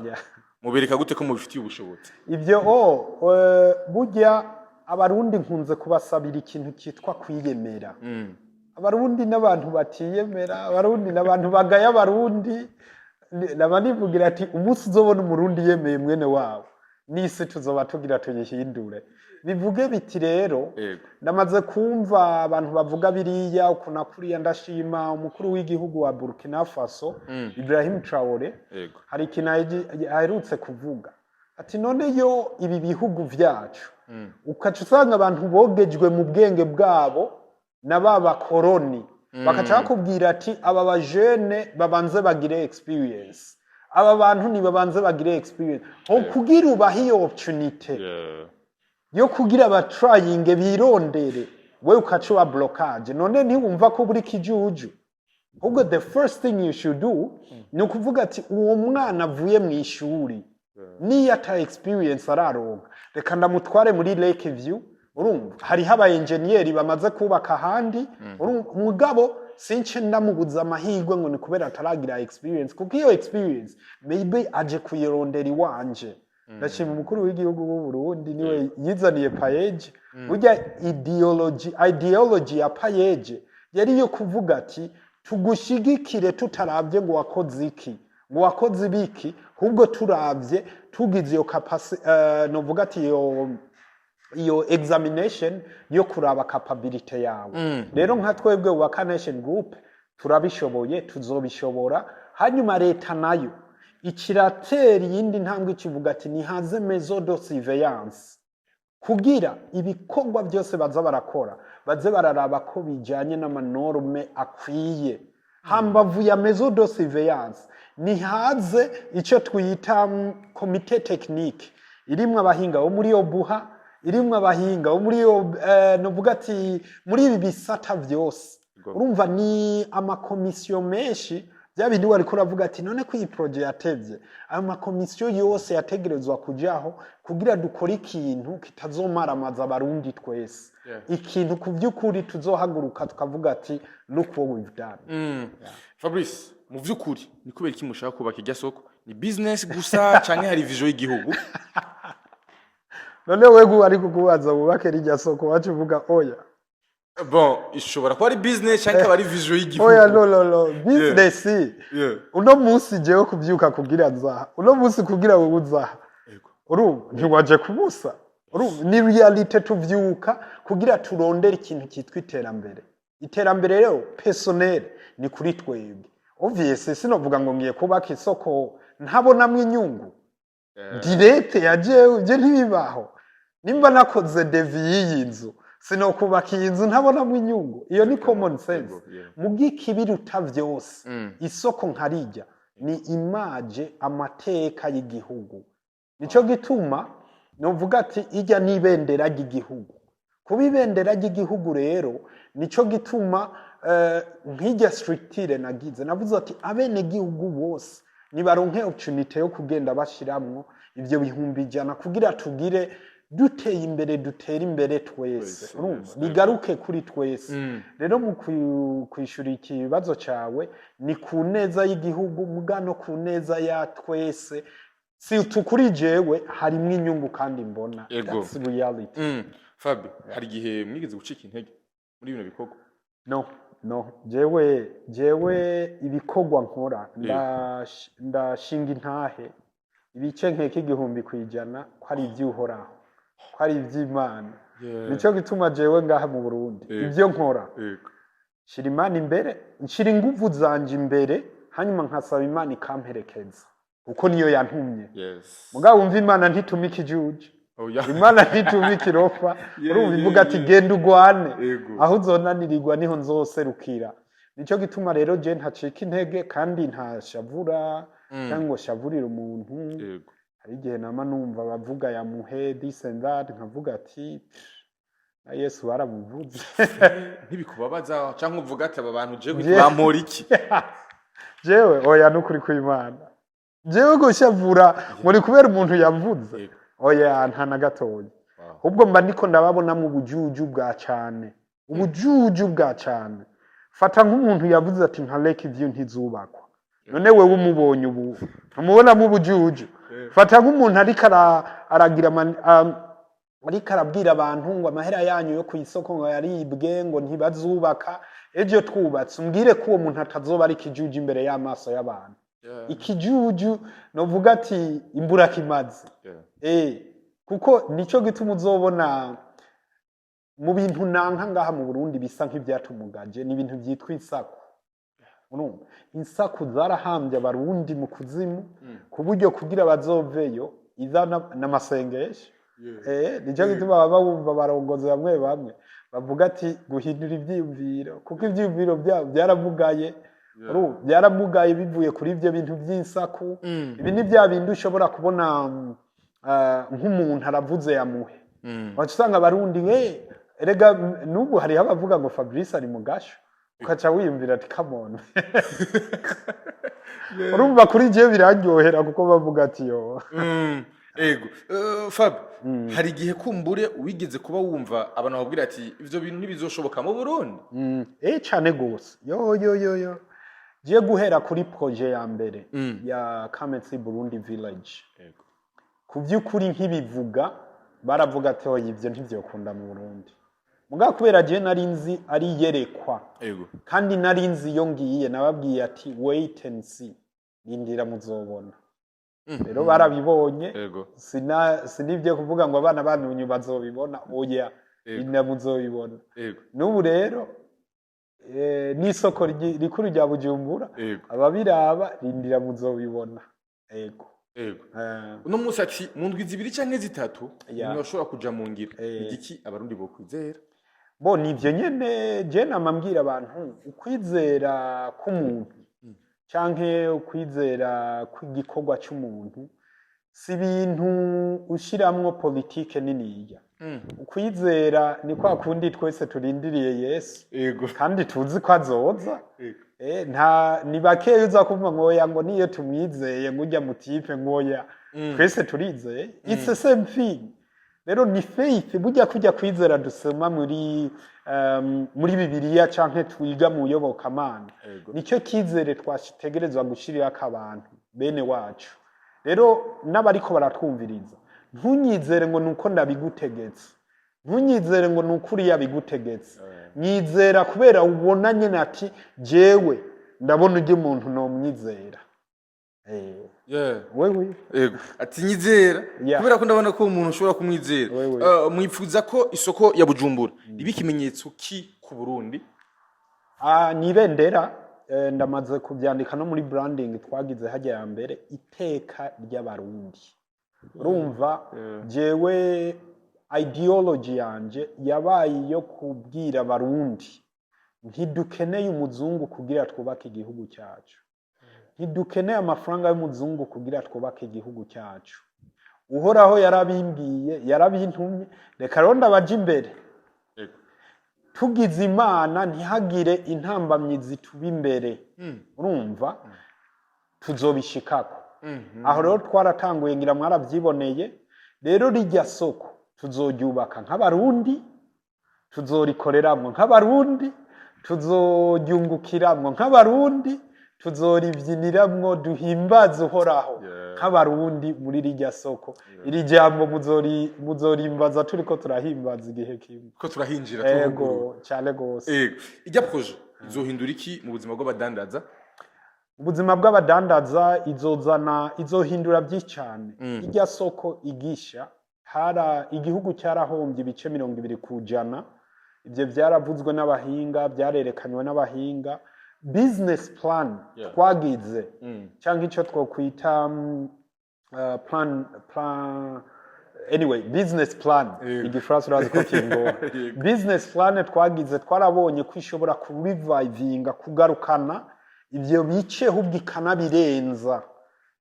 Mubereka gute ko mubifitiye ubushobozi? Ibyo burya Abarundi nkunze kubasabira ikintu cyitwa kwiyemera. Abarundi n'abantu batiyemera, Abarundi n'abantu bagaya. Abarundi naba nivugira ati umunsi uzobona Umurundi yemeye mwene wabo, n'isi tuzoba tugira tuyihindure. Bivuge biti rero, ndamaze kumva abantu bavuga biriya uku na kuriya. Ndashima umukuru w'igihugu wa Burkina Faso, Ibrahim Traore. Hari ikintu aherutse kuvuga ati none yo ibi bihugu vyacu, ukaca usanga abantu bogejwe mu bwenge bwabo na ba bakoroni, bakaca bakubwira ati aba bajene babanze bagire experience, aba bantu nibabanze bagire experience, ho kugira ubahe iyo opportunity yo kugira abatrayinge birondere, we ukaca uba blocage. None ntiwumva ko buri kijuju? Ahubwo the first thing you should do ni ukuvuga ati uwo mwana avuye mu ishuri, niyo ata experience araronka, reka ndamutware muri Lake View. Urumva hariho aba enjeniyeri bamaze kubaka ahandi. Urumva, mugabo since ndamubuza amahirwe ngo ni kubera ataragira experience, kuko iyo experience maybe aje kuyirondera iwanje. Ndashima umukuru w'igihugu w'u Burundi, niwe yizaniye PAEEJ. Burya ideology ya PAEEJ yari iyo kuvuga ati tugushigikire tutarabye ngo wakoze iki, ngo wakoze ibiki, ahubwo turavye tugize iyo capacity, novuga ati iyo examination yo kuraba capability yawe. Rero nka twebwe Ubaka Nation Group turabishoboye, tuzobishobora. Hanyuma leta nayo ikiratera iyindi ntambwe, ikivuga ati nihaze maison de surveillance kugira ibikorwa byose baza barakora baze bararaba ko bijyanye n'ama normes akwiye. Hambavu ya maison de surveillance, nihaze icyo twita comité technique irimwo abahinga bo muri OBUHA, irimwo abahinga bo muri novuga ati muri ibi bisata byose. Urumva ni amakomisiyo menshi. Bya bindi wariko uravuga ati none ko iyi projet yatevye, ayo makomisiyo yose yategerezwa kujaho kugira dukore ikintu kitazomaramaza Abarundi twese, ikintu ku by'ukuri tuzohaguruka tukavuga ati look what we've done. Fabrice, mu vy'ukuri ni kubera iki mushaka kubaka irya soko? Ni business gusa canke hari vision y'igihugu? None wewe ari kukubaza wubake rirya soko, wacu uvuga oya? Bon, ishobora kuba ari business canke ikaba ari vision y'igihugu. Oya, no, no, no, business. Uno munsi jewe kubyuka kugira nzaha, uno munsi kugira wowe uzaha, urumva ntiwaje kubusa. Urumva ni réalité, tuvyuka kugira turondere ikintu cyitwa iterambere. Iterambere rero personnel ni kuri twebwe. Obviously sinovuga ngo ngiye kubaka isoko ntabonamwo inyungu directe ya jewe, ibyo ntibibaho. Nimba nakoze devis y'iyi nzu, sinokubaka iyi nzu ntabonamwo inyungu. Iyo ni common sense. Mu bw'ikibiruta vyose, isoko nkarijya ni image, amateka y'igihugu. Nico gituma novuga ati ijya ni ibendera ry'igihugu. Kuba ibendera ry'igihugu rero, nico gituma nk'ijya structure nagize, navuze ati abenegihugu bose nibaronke opportunity yo kugenda bashiramwo ivyo 100,000 kugira tugire duteye imbere, dutere imbere twese. Twese, Urumva, bigaruke kuri twese. Rero mu kwishura ikibazo cawe, ni ku neza y'igihugu, muga no ku neza ya twese. Si tukuri jewe, harimwo inyungu kandi mbona. That's reality. Fabi, hari igihe mwigeze gucika intege muri bino bikorwa? No, no, jewe ibikorwa nkora ndashinga intahe ibice nkeka 1000% ko ari iby'Uhoraho, ko ari iby'Imana. Nico gituma jewe ngaha mu Burundi, ibyo nkora, nshira Imana imbere, nshira inguvu zanje imbere, hanyuma nkasaba Imana ikamperekeza kuko niyo yantumye. Mugabo wumva, Imana ntituma ikijuju. Oya. Imana ntituma ikirofa. Urumva, ivuga ati genda ugwane, aho uzonanirirwa niho nzoserukira. Nico gituma rero je ntacika intege kandi ntashavura. Cyangwa ngo shavurire umuntu. Hari igihe nama numva bavuga yamuhe this and that, nkavuga ati: "Pff, na Yesu baramuvuze." Ntibikubabaza cyangwa uvuga ati: "Aba bantu je bampora iki?" Jewe oya, nukuri kw'Imana, jewe gushavura ngo ni kubera umuntu yavuze, oya, nta na gatoya. Ahubwo mba ndiko ndababonamo ubujuju bwa cane, ubujuju bwa cane. Fata nk'umuntu yavuze ati nka Lake View ntizubakwa, none wewe umubonye ubu ntumubonamo ubujuju? Fata nk'umuntu ariko aragira ariko arabwira abantu ngo amahera yanyu yo ku isoko ngo yaribwe, ngo ntibazubaka ejo twubatse, umbwire ko uwo muntu atazoba ari ikijuju imbere y'amaso y'abantu. Ikijuju novuga ati imburakimazi. Kuko nico gituma uzobona mu bintu nanka ngaha mu Burundi bisa nk'ivyatumugaje, ni ibintu vyitwa insaku. Urumva, insaku zarahambye Abarundi mu kuzimu, ku buryo kugira bazoveyo iza n'amasengesho. Nico gituma baba bumva abarongozi bamwe bamwe bavuga ati guhindura ivyiyumviro, kuko ivyiyumviro byabo byaramugaye. Urumva, byaramugaye bivuye kuri ivyo bintu vy'insaku. Ibi ni bya bindi ushobora kubona nk'umuntu aravuze yamuhe, waca usanga Abarundi, erega n'ubu hariho abavuga ngo Fabrice ari mu gasho, ukaca wiyumvira ati: "Come on." Urumva, kuri jewe biraryohera kuko bavuga ati yo. Ego. Fab, hari igihe kumbure wigeze kuba wumva abantu bakubwira ati ivyo bintu ntibizoshoboka mu Burundi? Cane gose. Yo yo yo yo, giye guhera kuri projet ya mbere ya Kamensi Burundi Village. Ku by'ukuri nkibivuga baravuga ati: "Oya, ivyo ntivyokunda mu Burundi." Mugabo kubera jewe nari nzi ari iyerekwa, kandi nari nzi iyo ngiye, nababwiye ati: "Wait and see, rindira muzobona." Rero barabibonye. Sinibyo kuvuga ngo abana banyu bazobibona, oya. Rindira muzobibona. N'ubu rero n'isoko rikuru rya Bujumbura, ababiraba, rindira muzobibona, ego. Uno munsi ati mu ndwi 2 canke 3 ntibashobora kuja mu ngiro. Igiki Abarundi bokwizera? Bo nivyo nyene je nama mbwira abantu: ukwizera k'umuntu canke ukwizera kw'igikorwa c'umuntu si ibintu ushiramwo politike niniya. Ukwizera ni kwa kundi twese turindiriye Yesu, kandi tuzi ko azoza. Nta ni bakeya uza kumva ngo oya, ngo niyo tumwizeye, ngo ujya mutipe, ngo oya. Twese turizeye, it's the same thing. Rero ni faith, burya kujya kwizera dusoma muri Bibiliya canke twiga mu yobokamana, nicyo kizere twashitegerezwa gushyirirako abantu bene wacu. Rero n'abariko baratwumviriza, ntunyizere ngo nuko ndabigutegetse, ntunyizere ngo nuko uriya bigutegetse. Nyizera kubera ubona nyine ati jewe ndabona ujya umuntu nomwizera. Wewe. Ego, ati nyizera kubera ko ndabona ko umuntu ushobora kumwizera. Wewe. Mwifuza ko isoko ya Bujumbura iba ikimenyetso ki ku Burundi? Ah, ni ibendera. Ndamaze kubyandika no muri branding twagize hajya ya mbere, iteka ry'Abarundi. Urumva, jewe ideology yanje yabaye iyo kubwira Abarundi: ntidukeneye umuzungu kugira twubake igihugu cyacu, ntidukeneye amafaranga y'umuzungu kugira twubake igihugu cyacu. Uhoraho yarabimbwiye, yarabintumye, reka rero ndabaje imbere. Tugize Imana ntihagire intambamyi zituba imbere, urumva tuzobishikako. Aho rero twaratanguye, ngira mwarabyiboneye. Rero rijya soko tuzoryubaka nk'Abarundi, tuzorikoreramwo nk'Abarundi, tuzoryungukiramwo nk'Abarundi, tuzoribyiniramwo duhimbaze Uhoraho nk'Abarundi muri rijya soko. Iri jambo muzorimbaza turiko turahimbaza igihe kimwe. Ko turahinjira. Ego, cyane gose. Ego, ijya projet izohindura iki mu buzima bw'abadandaza? Ubuzima bw'abadandaza izozana, izohindura byinshi cyane. Irya soko igisha hara igihugu cyarahombye ibice 20%. Ibyo byaravuzwe n'abahinga, byarerekanywe n'abahinga. Business plan twagize, cyangwa icyo twokwita plan, anyway, business plan. Igifaransa urazi ko kingora. Business plan twagize, twarabonye ko ishobora kurivayivinga, kugarukana ibyo bice, ahubwo ikanabirenza.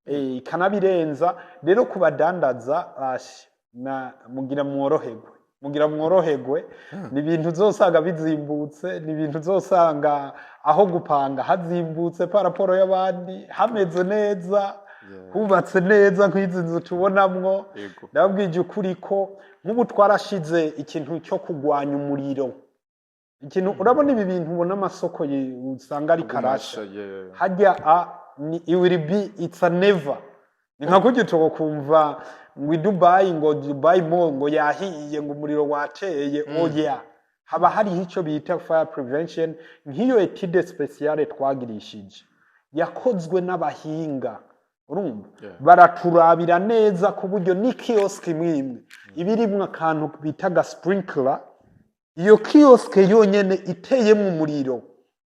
Ikanabirenza rero ku badandaza. Ash, na mugira mworoherwe, mugira mworoherwe. Ni ibintu uzosanga bizimbutse, ni ibintu uzosanga aho gupanga hazimbutse par rapport y'abandi, hameze neza, hubatse neza nk'izi nzu tubonamwo. Ndababwije ukuri ko nk'ubu twarashize ikintu cyo kugwanya umuriro. Ikintu urabona, ibi bintu ubona amasoko usanga ari karasha, hajya a ni it will be, it's a never. Ni nka kurya utogo kumva ngo i Dubai, ngo Dubai Mall ngo yahiye, ngo umuriro wateye. Oya, haba hariho icyo bita fire prevention. Nk'iyo étude spéciale twagirishije yakozwe n'abahinga, urumva, baraturabira neza ku buryo ni kiosque imwe imwe iba irimwo akantu bita ga sprinkler. Iyo kiosque yonyene iteyemwo umuriro,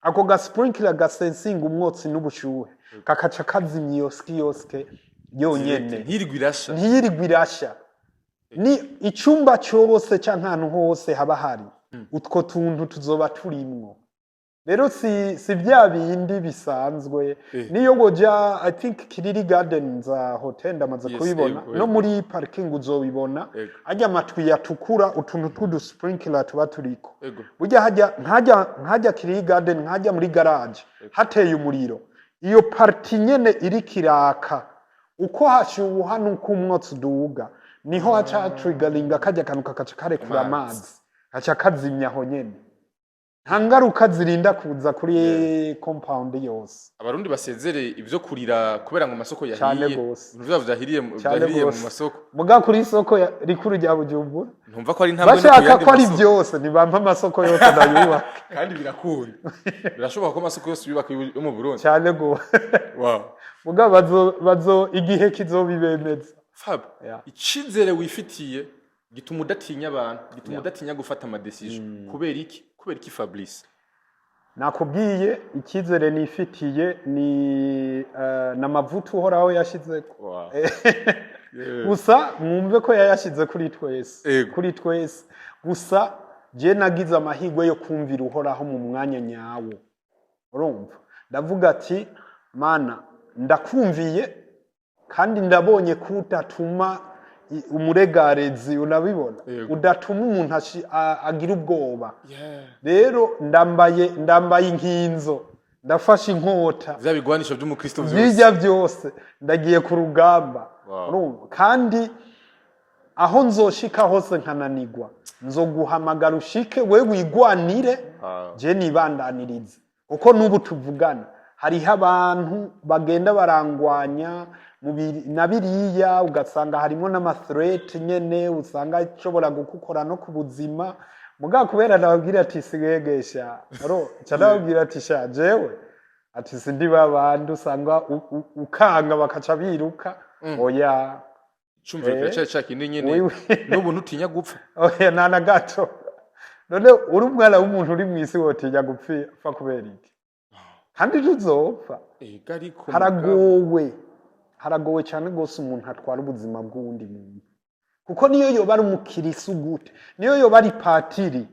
ako ga sprinkler gasensinga umwotsi n'ubushuhe, kakaca kazimya iyo kiosque yonyene. Ntirirwe irasha. Ntiyirirwe irasha. Ni icyumba cyose cyangwa ahantu hose haba hari utwo tuntu tuzoba turimwo. Rero si bya bindi bisanzwe. Niyo woja, I think Kiriri Gardens Hotel ndamaze kubibona, no muri parking uzobibona. Ajya amatwi yatukura, utuntu tw'udu sprinkler tuba turiko. Burya hajya nkajya Kiriri Garden, nkajya muri garage hateye umuriro, iyo partie nyene iriko iraka, uko hashuha nuko umwotsi uduga, niho haca hatrigaringa kajya kantu kakaca karekura amazi. Amazi haca kazimya aho nyene, nta ngaruka zirinda kuza kuri compound yose. Abarundi basezere ivyo kurira kubera ngo amasoko Cane yahiye. gose. Ibintu vyabo vyahiriye Cane vyahiriye mu gose. masoko. Muga kuri isoko rikuru rya Bujumbura, ntumva ko ari intambwe no ku bashaka yandi ko ari masoko. byose, ntibampa amasoko yose ndayubaka. Kandi birakunda, birashoboka ko amasoko yose yubaka yo mu Burundi. Cyane gose. Muga bazo igihe kizobibemeza. Fab, icizere wifitiye gituma udatinya abantu, gituma udatinya gufata ama décision. Kubera iki? Kubera iki, Fabrice? Nakubwiye, icyizere nifitiye ni n'amavuta Uhoraho yashizeko. Gusa mwumve ko yayashize kuri twese. Kuri twese. Gusa je nagize amahirwe yo kumvira Uhoraho mu mwanya nyawo. Urumva, ndavuga ati: "Mana, ndakumviye kandi ndabonye ko udatuma umuregarezi, unabibona, udatuma umuntu agira ubwoba. Rero ndambaye inkinzo, ndafashe inkota." Vya bigwanisho vy'umukristo vyose. Bijya byose, ndagiye ku rugamba. Urumva? Kandi aho nzoshika hose nkananigwa, nzoguhamagara ushike we wigwanire, je nibandanirize. Kuko n'ubu tuvugana hariho abantu bagenda barangwanya na biriya, ugasanga harimo n'ama threat nyene, usanga ashobora gukukora no ku buzima. Mugabo kubera ndababwira ati sigegesha ro ca, ndababwira ati sha jewe, ati sindi babandi usanga ukanga bakaca biruka. Oya. Cumviro kiracari ca kindi nyene. Wewe. N'ubu ntutinya gupfa? Oya, nta na gato. None uri umwana w'umuntu uri mw'isi, wotinya gupfa kubera iki? Kandi tuzopfa. Ega ariko Haragowe, haragowe cyane rwose umuntu atwara ubuzima bw'uwundi muntu, kuko niyo yoba ari umukirisu gute, niyo yoba ari patiri,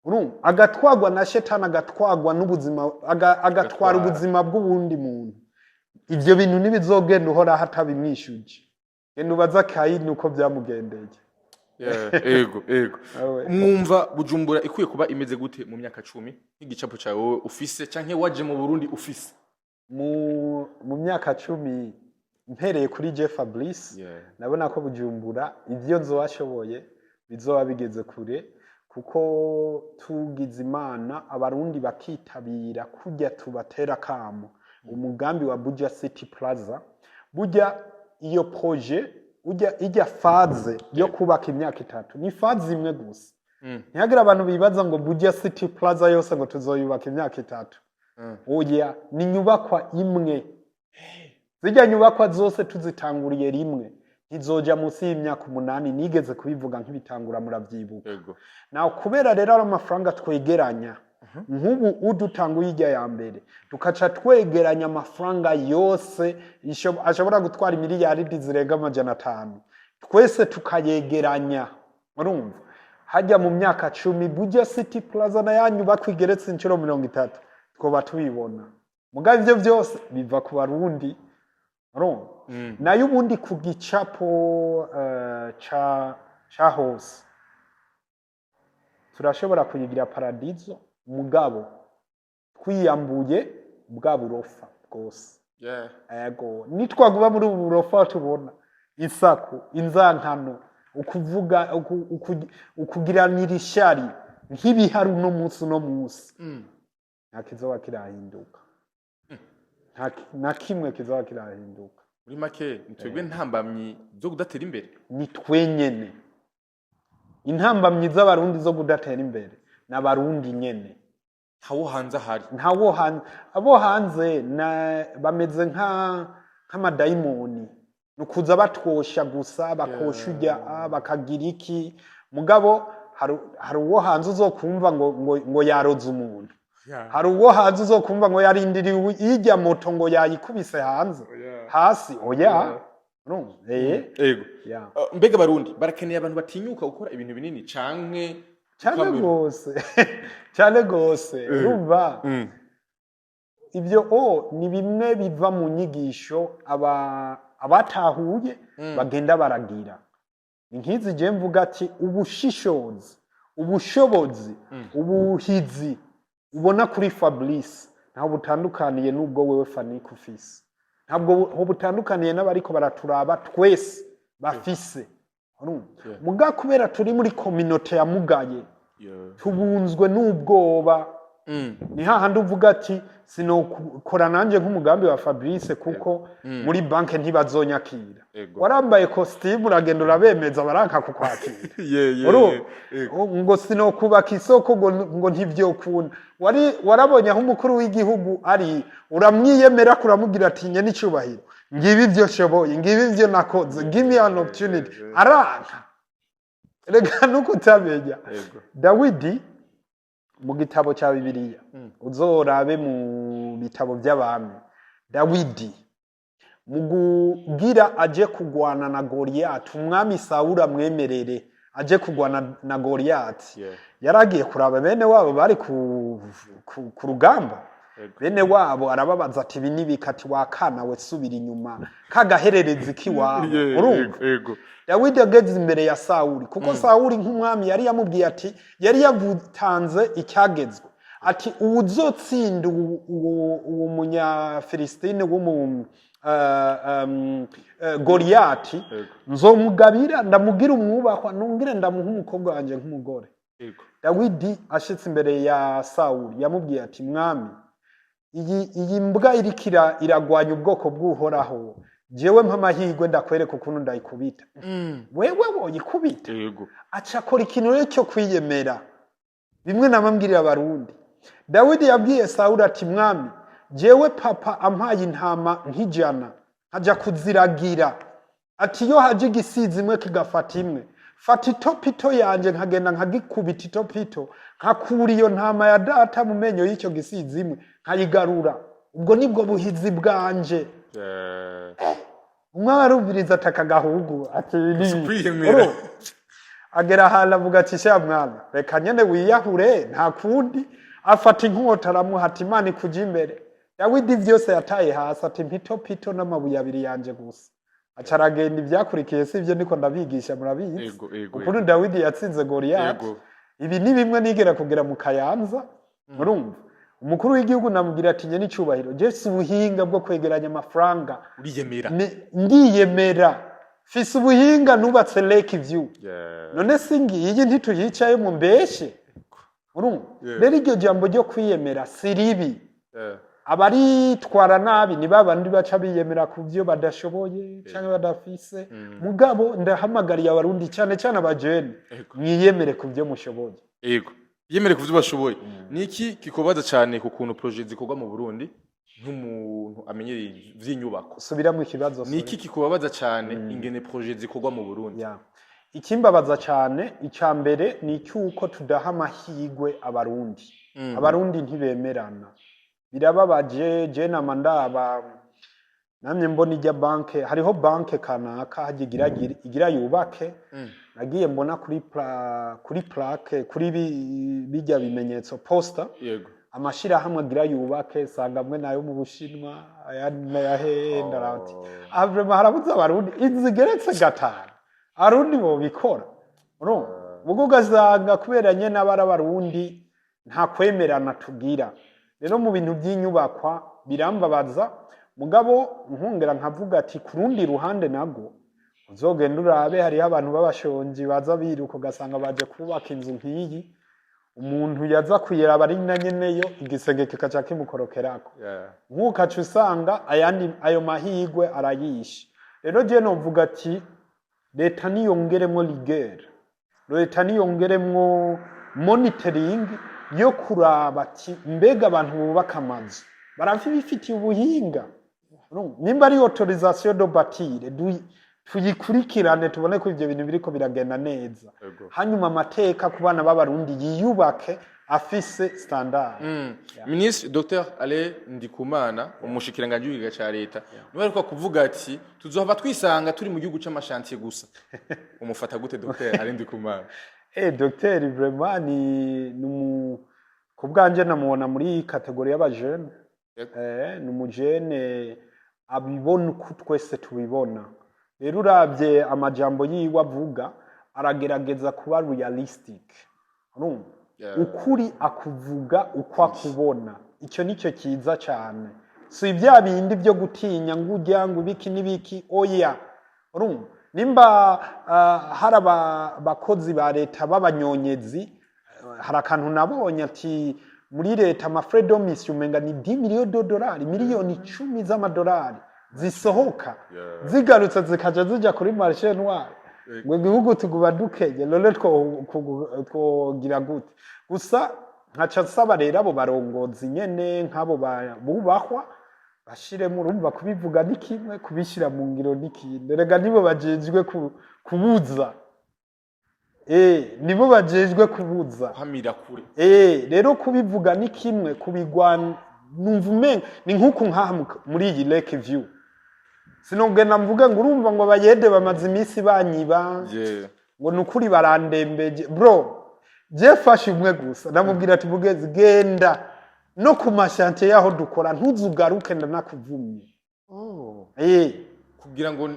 urumva, agatwagwa na shetani, agatwagwa n'ubuzima, agatwara Agatwara. ubuzima bw'uwundi muntu, ivyo bintu ntibizogenda Uhoraho atabimwishuje. Genda ubaza Kayini uko byamugendeye. Yeah, ego. Awe. Mwumva Bujumbura ikwiye kuba imeze gute mu myaka 10, nk'igicapo cawe wowe ufise canke waje mu Burundi ufise? Mu myaka 10, mpereye kuri je Fabrice, ndabona ko Bujumbura ibyo nzobashoboye bizoba bigeze kure, kuko tugize Imana Abarundi bakitabira kurya tubatera kamo umugambi wa Buja City Plaza. Burya iyo projet ujya ijya phase yo kubaka imyaka 3, ni phase imwe gusa. Ntihagire abantu bibaza ngo Buja City Plaza yose ngo tuzoyubaka imyaka 3. Oya, ni inyubakwa imwe. Zijya nyubakwa zose tuzitanguriye rimwe ntizoja munsi y'imyaka 8. Nigeze kubivuga nk'ibitangura, murabyibuka. Nawe kubera rero ari amafaranga twegeranya, nk'ubu udutanguye ijya ya mbere, tukaca twegeranya amafaranga yose ashobora gutwara miliyaridi zirenga 500, twese tukayegeranya, urumva, hajya mu myaka 10 Buja City Plaza na ya nyubakwa igeretse inshuro 30 twoba tubibona. Mugabo ivyo byose biva ku Barundi. Urumva? Nayo ubundi ku gicapo ca hose turashobora kuyigira paradizo, mugabo twiyambuye bwa burofa bwose. Ego, nitwaguba muri ubu burofa tubona isaku, inzankano, ukuvuga, ukugiranira ishari nk'ibihari uno munsi, nta kizoba kirahinduka. Nta na kimwe kizoba kirahinduka. Muri make, ni twebwe ntambamyi zo kudatera imbere. Ni twenyene intambamyi z'Abarundi zo kudatera imbere, ni Abarundi nyene. Ntawo hanze ahari. Ntawo hanze. Abo hanze bameze nk'amadayimoni, ni ukuza batwosha gusa, bakosha ujya, bakagira iki. Mugabo hari uwo hanze uzokumva ngo yaroze umuntu, hari uwo hanze uzokumva ngo yarindiriye ijya moto, ngo yayikubise hanze hasi. Oya. Urumva? Ego. Yeah. Mbega Abarundi barakeneye abantu batinyuka gukora ibintu binini canke Cyane gose, cyane gose. Urumva, ibyo ni bimwe biva mu nyigisho abatahuye bagenda baragira. Ni nk'izi je mvuga ati ubushishozi, ubushobozi, ubuhizi ubona kuri Fabrice ntaho butandukaniye n'ubwo wewe Fanik ufise, ntabwo butandukaniye n'abariko baraturaba twese bafise. Urumva? Yeah. Muga kubera turi muri communauté yamugaye, tubunzwe n'ubwoba. Ni hahandi uvuga ati sinokora nanjye nk'umugambi wa Fabrice kuko muri banki ntibazonyakira. Warambaye costume, uragenda, urabemeza, baranka kukwakira. Yeah. Ego. Ngo sinokubaka isoko, ngo ntivyokunda. Wari warabonye aho umukuru w'igihugu ari, uramwiyemera, kuramubwira ati nye n'icubahiro, ngibi ivyo nshoboye, ngibi ivyo nakoze, give me an opportunity. Aranka. Reka nukutamenya. Dawidi mu gitabo cya Bibiliya, uzorabe mu bitabo by'abami, Dawidi mu kugira aje kugwana na Goliyati, umwami Sawuli amwemerere aje kugwana na Goliyati, yaragiye kuraba bene wabo bari ku rugamba. Bene wabo arababaza ati ibi nibiki? Ati wakana we, subira inyuma, kagahererezi k'iwabo. Urumva? Ego. Dawidi ageze imbere ya Sawuli, kuko Sawuli nk'umwami yari yamubwiye ati, yari yavutanze icyagezwe, ati uwuzotsinda uwo Munyafilisitini w'umu Goliyati, nzomugabira, ndamugira umwubahwa, nongere ndamuha umukobwa wanjye nk'umugore. Dawidi ashitse imbere ya Sawuli, yamubwiye ati mwami, iyi mbwa iriko iragwanya ubwoko bw'Uhoraho, jewe mpa amahirwe ndakwereka ukuntu ndayikubita. Wewe woyikubita? Ego. Aca akora ikintu rero cyo kwiyemera, bimwe namambwirira Abarundi. Dawidi yabwiye Sawuli ati mwami, jewe papa ampaye intama nk'ijana nkaja kuziragira, ati iyo haje igisizi imwe kigafata imwe, fata itopito yanje nkagenda nkagikubita itopito, nkakura iyo ntama ya data mu menyo y'icyo gisizi imwe, nkayigarura. Ubwo nibwo buhizi bwanje. Umwami arumviriza, ataka agahugu, ati Kwiyemera. Agera ahantu avuga ati sha mwana, reka nyene wiyahure, nta kundi. Afata inkota aramuha, ati Imana ikuja imbere. Dawidi vyose yataye hasi, ati mpitopito n'amabuye abiri yanje gusa. Aca aragenda. Ivyakurikiye si ivyo ndiko ndabigisha, murabizi Ego. ukuntu Dawidi yatsinze Goliyati. Ibi ni bimwe nigera kugera mu Kayanza. Murumva, umukuru w'igihugu namubwira ati nye n'icubahiro, je si ubuhinga bwo kwegeranya amafaranga. Uriyemera. Ndiyemera, fise ubuhinga, nubatse Lake View. None si ngiyi ntituyicayemo mbeshe? Urumva? Yeah. Rero iryo jambo ryo kwiyemera si ribi. Abaritwara nabi ni babandi baca biyemera ku byo badashoboye canke badafise. Mugabo ndahamagariye Abarundi, cyane cyane abajene, mwiyemere ku byo mushoboye. Ego. Yemere ku byo bashoboye. Ni iki kikubaza cyane ku kuntu projet zikorwa mu Burundi, nk'umuntu amenyereye ivy'inyubako? Subiramo ikibazo. Ni iki kikubabaza cyane ingene projet zikorwa mu Burundi? Ya. Ikimbabaza cyane, icya mbere ni icy'uko tudaha amahirwe Abarundi. Abarundi ntibemerana, birababaje. Je nama ndaba, namye mbona ijya banke, hariho banke kanaka hajya igira yubake. Nagiye mbona kuri plaque, kuri bijya bimenyetso, poster. Amashirahamwe agira yubake, sanga amwe nayo mu Bushinwa, ayandi nayahehe. Ndarati aha vraiment harabuze Abarundi. Inzu igeretse gatanu, Abarundi bobikora? Urumva, ubwo ugasanga kubera nyene aba ari Abarundi, nta kwemerana tugira. Rero mu bintu by'inyubakwa birambabaza, mugabo nkongera nkavuga ati ku rundi ruhande nabwo uzogenda urabe, hariho abantu b'abashonji baza biruka, ugasanga baje kubaka inzu nk'iyi. Umuntu yaza kuyiraba ari na nyeneyo, igisenge kikaca kimukorokerako. Nk'ukaca usanga ayandi ayo mahigwe arayishe. Rero je novuga ati leta niyongeremwo rigueur, leta niyongeremwo monitoring yo kuraba ati mbega abantu bubaka amazu barabifitiye ubuhinga? Urumva? Nimba ari autorisation de bâtir, tuyikurikirane, tubone ko ivyo bintu biriko biragenda neza. Hanyuma amateka ku bana b'Abarundi yiyubake afise standard. Minisitiri Dr Alain Ndikumana, umushikiranganji w'ikigega ca leta, niwe aheruka kuvuga ati tuzohava twisanga turi mu gihugu c'ama chantier gusa. Umufata gute Dr Alain Ndikumana? Docteur vraiment ni ku bwanje namubona muri catégorie y'abajene. Ni umujene abibona uko twese tubibona. Rero uravye amajambo yiwe avuga, aragerageza kuba realistic, urumva? Ukuri akuvuga uko akubona, icyo nicyo cyiza cyane. Si bya bindi byo gutinya ngo ujya ngo ibiki n'ibiki, oya. Urumva, nimba hari abakozi ba leta b'abanyonyezi, hari akantu nabonye ati muri leta ama frais de mission umenga ni 10 millions de dollars, miliyoni 10 z'amadolari zisohoka, zigarutse zikaja zija kuri marché noir, ngo igihugu tuguma dukenye. None twogira gute? Gusa nkaca nsaba rero abo barongozi nyene nk'abo bubahwa bashiremo. Urumva, kubivuga ni kimwe, kubishyira mu ngiro ni kindi. Rega nibo bajejwe kubuza, nibo bajejwe kubuza. Kuhamira kure. Rero kubivuga ni kimwe, kubigwana numva umenga ni nk'uku nkaha muri iyi Lake View, sinogenda mvuge ngo urumva ngo abayede bamaze iminsi banyiba, ngo ni ukuri barandembeje. Bro, je fashe umwe gusa, ndamubwira ati mugezi, genda no ku ma chantier yaho dukora, ntuzugaruke, ndanakuvumye. Kugira ngo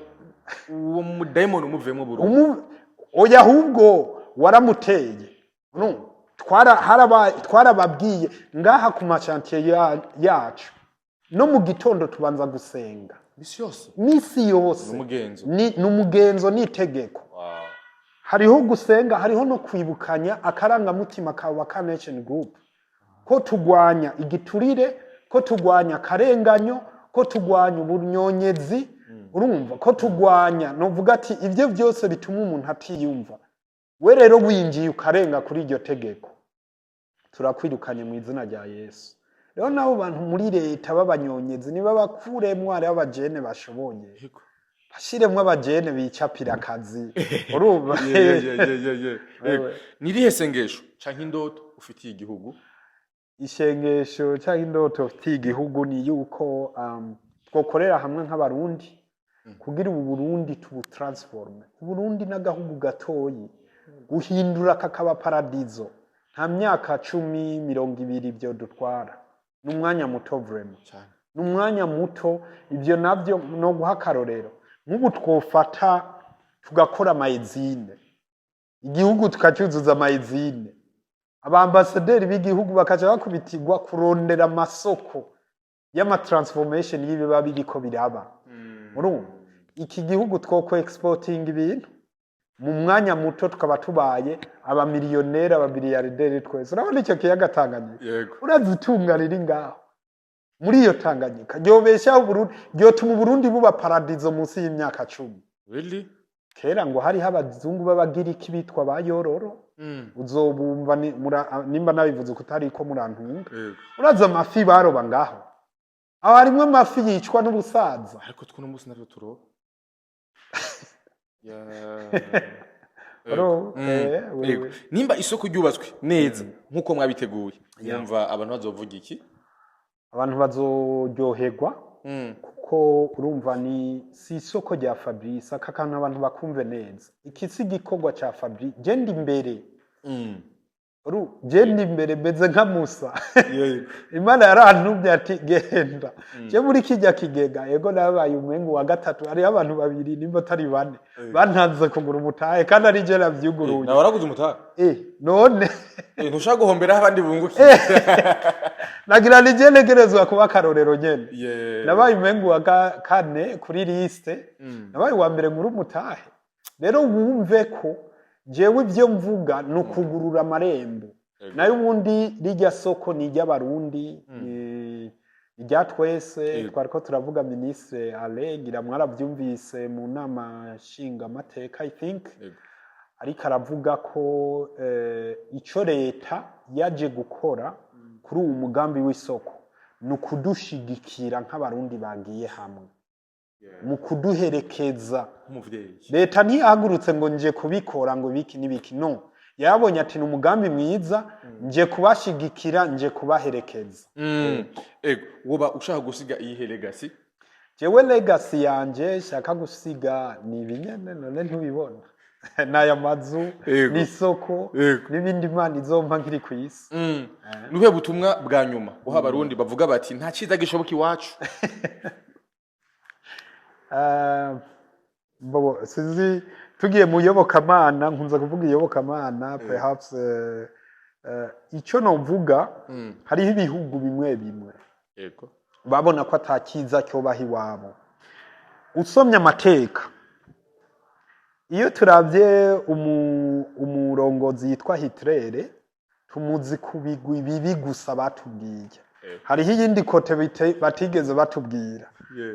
uwo mudayimoni umuvemo burundu. Oya, ahubwo waramuteye. No, twarababwiye ngaha ku ma chantier yacu, no mu gitondo tubanza gusenga. Misi yose? Misi yose. N'umugenzo. Ni umugenzo, ni itegeko. Hariho gusenga, hariho no kwibukanya akarangamutima ka Waka Nation Group, ko tugwanya igiturire, ko tugwanya akarenganyo, ko tugwanya ubunyonyezi. Urumva ko tugwanya, novuga ati ibyo byose bituma umuntu atiyumva. We rero winjiye ukarenga kuri iryo tegeko, turakwirukanye mu izina rya Yesu. Rero nabo bantu muri leta b'abanyonyezi niba bakuremwo, hariho abajene bashoboye, bashiremwo abajene bicapira akazi, urumva? Yeah. Wewe. Ni irihe sengesho canke indoto ufitiye igihugu? Ishengesho cyangwa indoto ufitiye igihugu ni yuko twokorera hamwe nk'Abarundi kugira ubu Burundi tubu transforme. Uburundi n'agahugu gatoyi, guhindura kakaba paradizo nta myaka 10, 20 byo dutwara, ni umwanya muto vraiment. Cyane. Ni umwanya muto. Ibyo nabyo no guha akarorero, nk'ubu twofata tugakora ama usines, igihugu tukacyuzuza ama usines, abambasaderi b'igihugu bakaca bakubitirwa kurondera amasoko y'ama transformation y'ibiba biriko biraba. Urumva, iki gihugu twoko exporting ibintu mu mwanya muto, tukaba tubaye abamiliyoneri, abamiliyarderi twese. Urabona icyo kiyaga Tanganyika? Yego. Urazi itunga riri ngaho muri iyo Tanganyika ryobeshaho Uburundi, ryotuma Uburundi buba paradizo munsi y'imyaka 10. Really? Kera ngo hariho abazungu b'Abagiriki bitwa ba Yororo. Uzobumva nimba nabivuze kutariko, murantunga. Urazi amafi baroba ngaho? Aho harimwo amafi yicwa n'ubusaza. Ariko twuno munsi navyo turoba. Ro, wewe. Yego. Nimba isoko ryubatswe neza nkuko mwabiteguye, yumva abantu bazovuga iki? Abantu bazoryoherwa, kuko urumva ni si isoko rya Fabrice. Aka kantu abantu bakumve neza, iki si igikorwa ca Fabrice, genda imbere. Je ndi imbere meze nka Musa. Imana yarantumye ati: "Genda." Je muri kijya kigega, yego, nabaye umwengu wa gatatu. Hariho abantu babiri, nimba atari bane, bantanze kugura umutahe kandi ari je navyuguruye. Nawe waraguze umutahe? Eh, none? Ntushaka guhomberaho abandi bungukiye. Nagira ni je ntegerezwa kuba akarorero nyene. Nabaye umengu wa kane kuri liste, nabaye uwa mbere ngura umutahe. Rero wumve ko jewe ibyo mvuga ni ukugurura amarembo. Nayo ubundi rijya soko ni iry'Abarundi, ni irya twese. Twariko turavuga ministre Alegira, mwaravyumvise mu nama nshingamateka, I think, ariko aravuga ko ico leta yaje gukora kuri uwu mugambi w'isoko ni ukudushigikira nk'Abarundi bagiye hamwe mu kuduherekeza. Nk'umuvyeyi. Leta ntiyahagurutse ngo nje kubikora, ngo biki n'ibiki. No yabonye ati: "Ni umugambi mwiza, nje kubashigikira, nje kubaherekeza." Ego, woba ushaka gusiga iyihe legacy? Jewe legacy yanje nshaka gusiga ni ibinyene. None ntubibona n'aya mazu n'isoko n'ibindi Imana izompa nkiri ku isi. Nubuhe butumwa bwa nyuma uha Abarundi bavuga bati: "Nta cyiza gishoboka iwacu"? Bobo sinzi, tugiye mu iyobokamana, nkunze kuvuga iyobokamana, perhaps icyo novuga, hariho ibihugu bimwe bimwe babona ko atakiza cyobaha iwabo. Usomye amateka, iyo turabye umurongozi yitwa Hitler, tumuzi ku bigwi bibi gusa batubwiye. Hariho iyindi côté batigeze batubwira.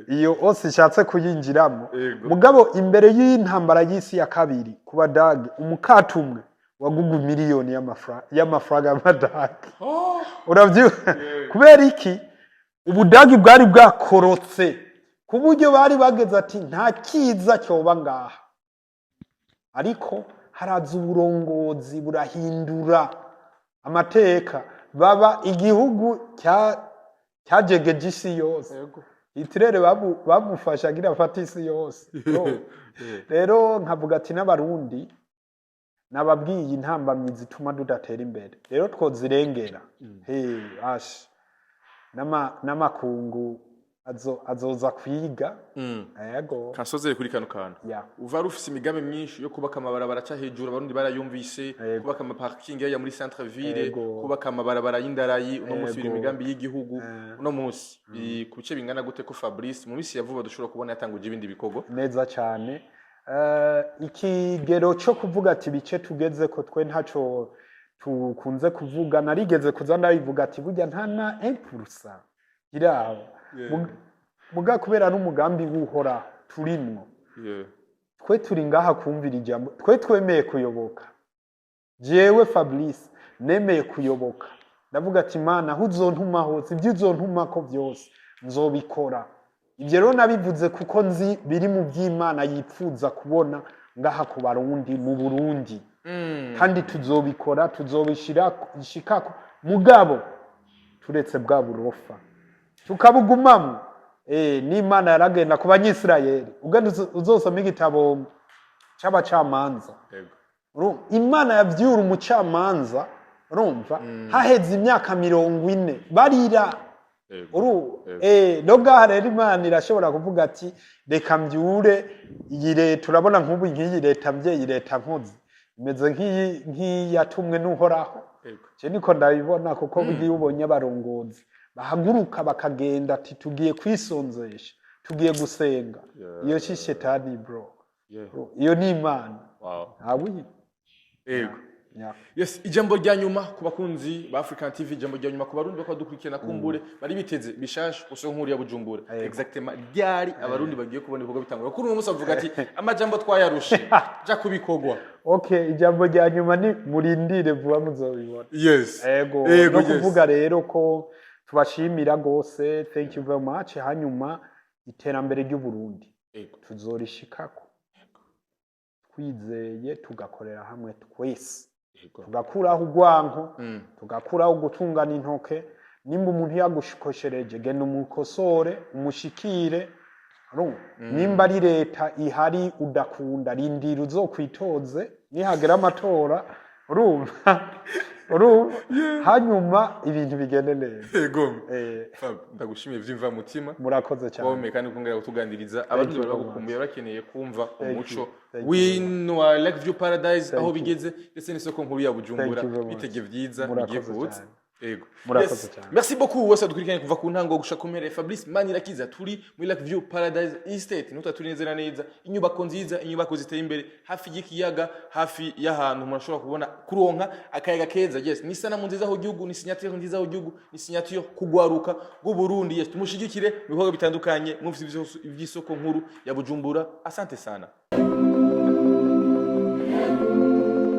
Iyo ose ishatse kuyinjiramo. Mugabo imbere y'intambara y'isi ya kabiri, ku Badage, umukate umwe wagugu miliyoni y'amafaranga y'Amadage. Uravyuka kubera iki? Ubudagi bwari bwakorotse ku buryo bari bageze ati: "Nta kiza cyoba ngaha." Ariko haraza uburongozi burahindura amateka, baba igihugu cyajegeje isi yose. Hitler bamufashe agira afate isi yose. No. Rero nkavuga ati n'Abarundi nababwiye intambamyi zituma tudatera imbere, rero twozirengera. He ash n'amakungu azoza kwiga. Yego. Kansozere kuri kano kantu. Uva ari ufise imigambi myinshi yo kubaka amabarabara aca hejuru, Abarundi barayumvise, kubaka amaparking ya muri centre ville, kubaka amabarabara y'indarayi. Uno munsi biri imigambi y'igihugu. Uno munsi biri ku bice bingana gute ko Fabrice mu minsi ya vuba dushobora kubona yatanguje ibindi bikorwa? Neza cyane. Ikigero cyo kuvuga ati bice tugeze ko, twe ntaco tukunze kuvuga. Narigeze kuza ndabivuga ati burya nta na 1% iraho. Muga kubera n'umugambi w'Uhoraho turimwo, twe turi ngaha kumvira ijambo. Twe twemeye kuyoboka. Jewe Fabrice nemeye kuyoboka, ndavuga ati: "Imana, aho uzontuma hose, ibyo uzontumako byose nzobikora." Ibyo rero nabivuze kuko nzi biri mu by'Imana yipfuza kubona ngaha ku Barundi mu Burundi, kandi tuzobikora, tuzobishira ishikako. Mugabo turetse bwa burofa tukabugumamwo. N'Imana yaragenda ku Banyisirayeli. Ugenda uzosoma igitabo c'Abacamanza. Imana yavyura umucamanza, urumva, haheze imyaka 40 barira. Uru no ngaha rero Imana irashobora kuvuga ati: "Reka mbyure iyi leta." Urabona nk'ubu nk'iyi leta mvyeyi, leta nkozi imeze nk'iyatumwe n'Uhoraho. Je niko ndabibona, kuko burya iyo ubonye abarongozi bahaguruka bakagenda ati: "Tugiye kwisonzesha, tugiye gusenga," iyo si shetani, bro. Iyo ni Imana. Awi. Yes, ijambo rya nyuma ku bakunzi ba African TV, ijambo rya nyuma ku Barundi bakaba dukurikirana, kumbure bari biteze bishasha gusa nkuru ya Bujumbura. Exactement ryari Abarundi bagiye kubona ibikorwa bitangura? Kuri uno munsi avuga ati amajambo twayarushe, ja kubikogwa. Okay, ijambo rya nyuma ni murindire, vuba muzobibona. Ego. No kuvuga rero ko tubashimira gose, thank you very much. Hanyuma iterambere ry'u Burundi tuzorishikako twizeye, tugakorera hamwe twese, tugakuraho urwanko, tugakuraho gutungana intoke. Nimba umuntu yagushikoshereje, genda umukosore, umushikire. Urumva? Nimba ari leta ihari udakunda, rindira uzokwitoze nihagera amatora. Urumva, hanyuma ibintu bigende neza. Yego. Eh. Fab, ndagushimiye vyimva mutima. Murakoze cyane. Womeye kandi kongera kutuganiriza. Abarundi You bari very much. bagukumbuye, bakeneye kumva umuco You. Thank you. w'ino wa Lake View Paradise aho You. bigeze, ndetse n'isoko nkuru ya Bujumbura. Thank you very much. Bitege vyiza Murakoze bigiye kuza. cyane. Yego. Murakoze Yes. cyane. Merci beaucoup wese dukurikiranye kuva ku ntango gushika ku mpera. Fabrice Manirakiza, turi muri Lake View Paradise Estate. Nuta turi neza na neza, inyubako nziza, inyubako ziteye imbere, hafi y'ikiyaga, hafi y'ahantu umuntu ashobora kubona kuronka akayaga keza. Yes, ni sanamu nziza aho gihugu, ni signature nziza aho gihugu, ni signature kugwaruka rw'u Burundi. Yes, tumushigikire mu bikorwa bitandukanye mwumvise ivy'isoko nkuru ya Bujumbura. Asante sana.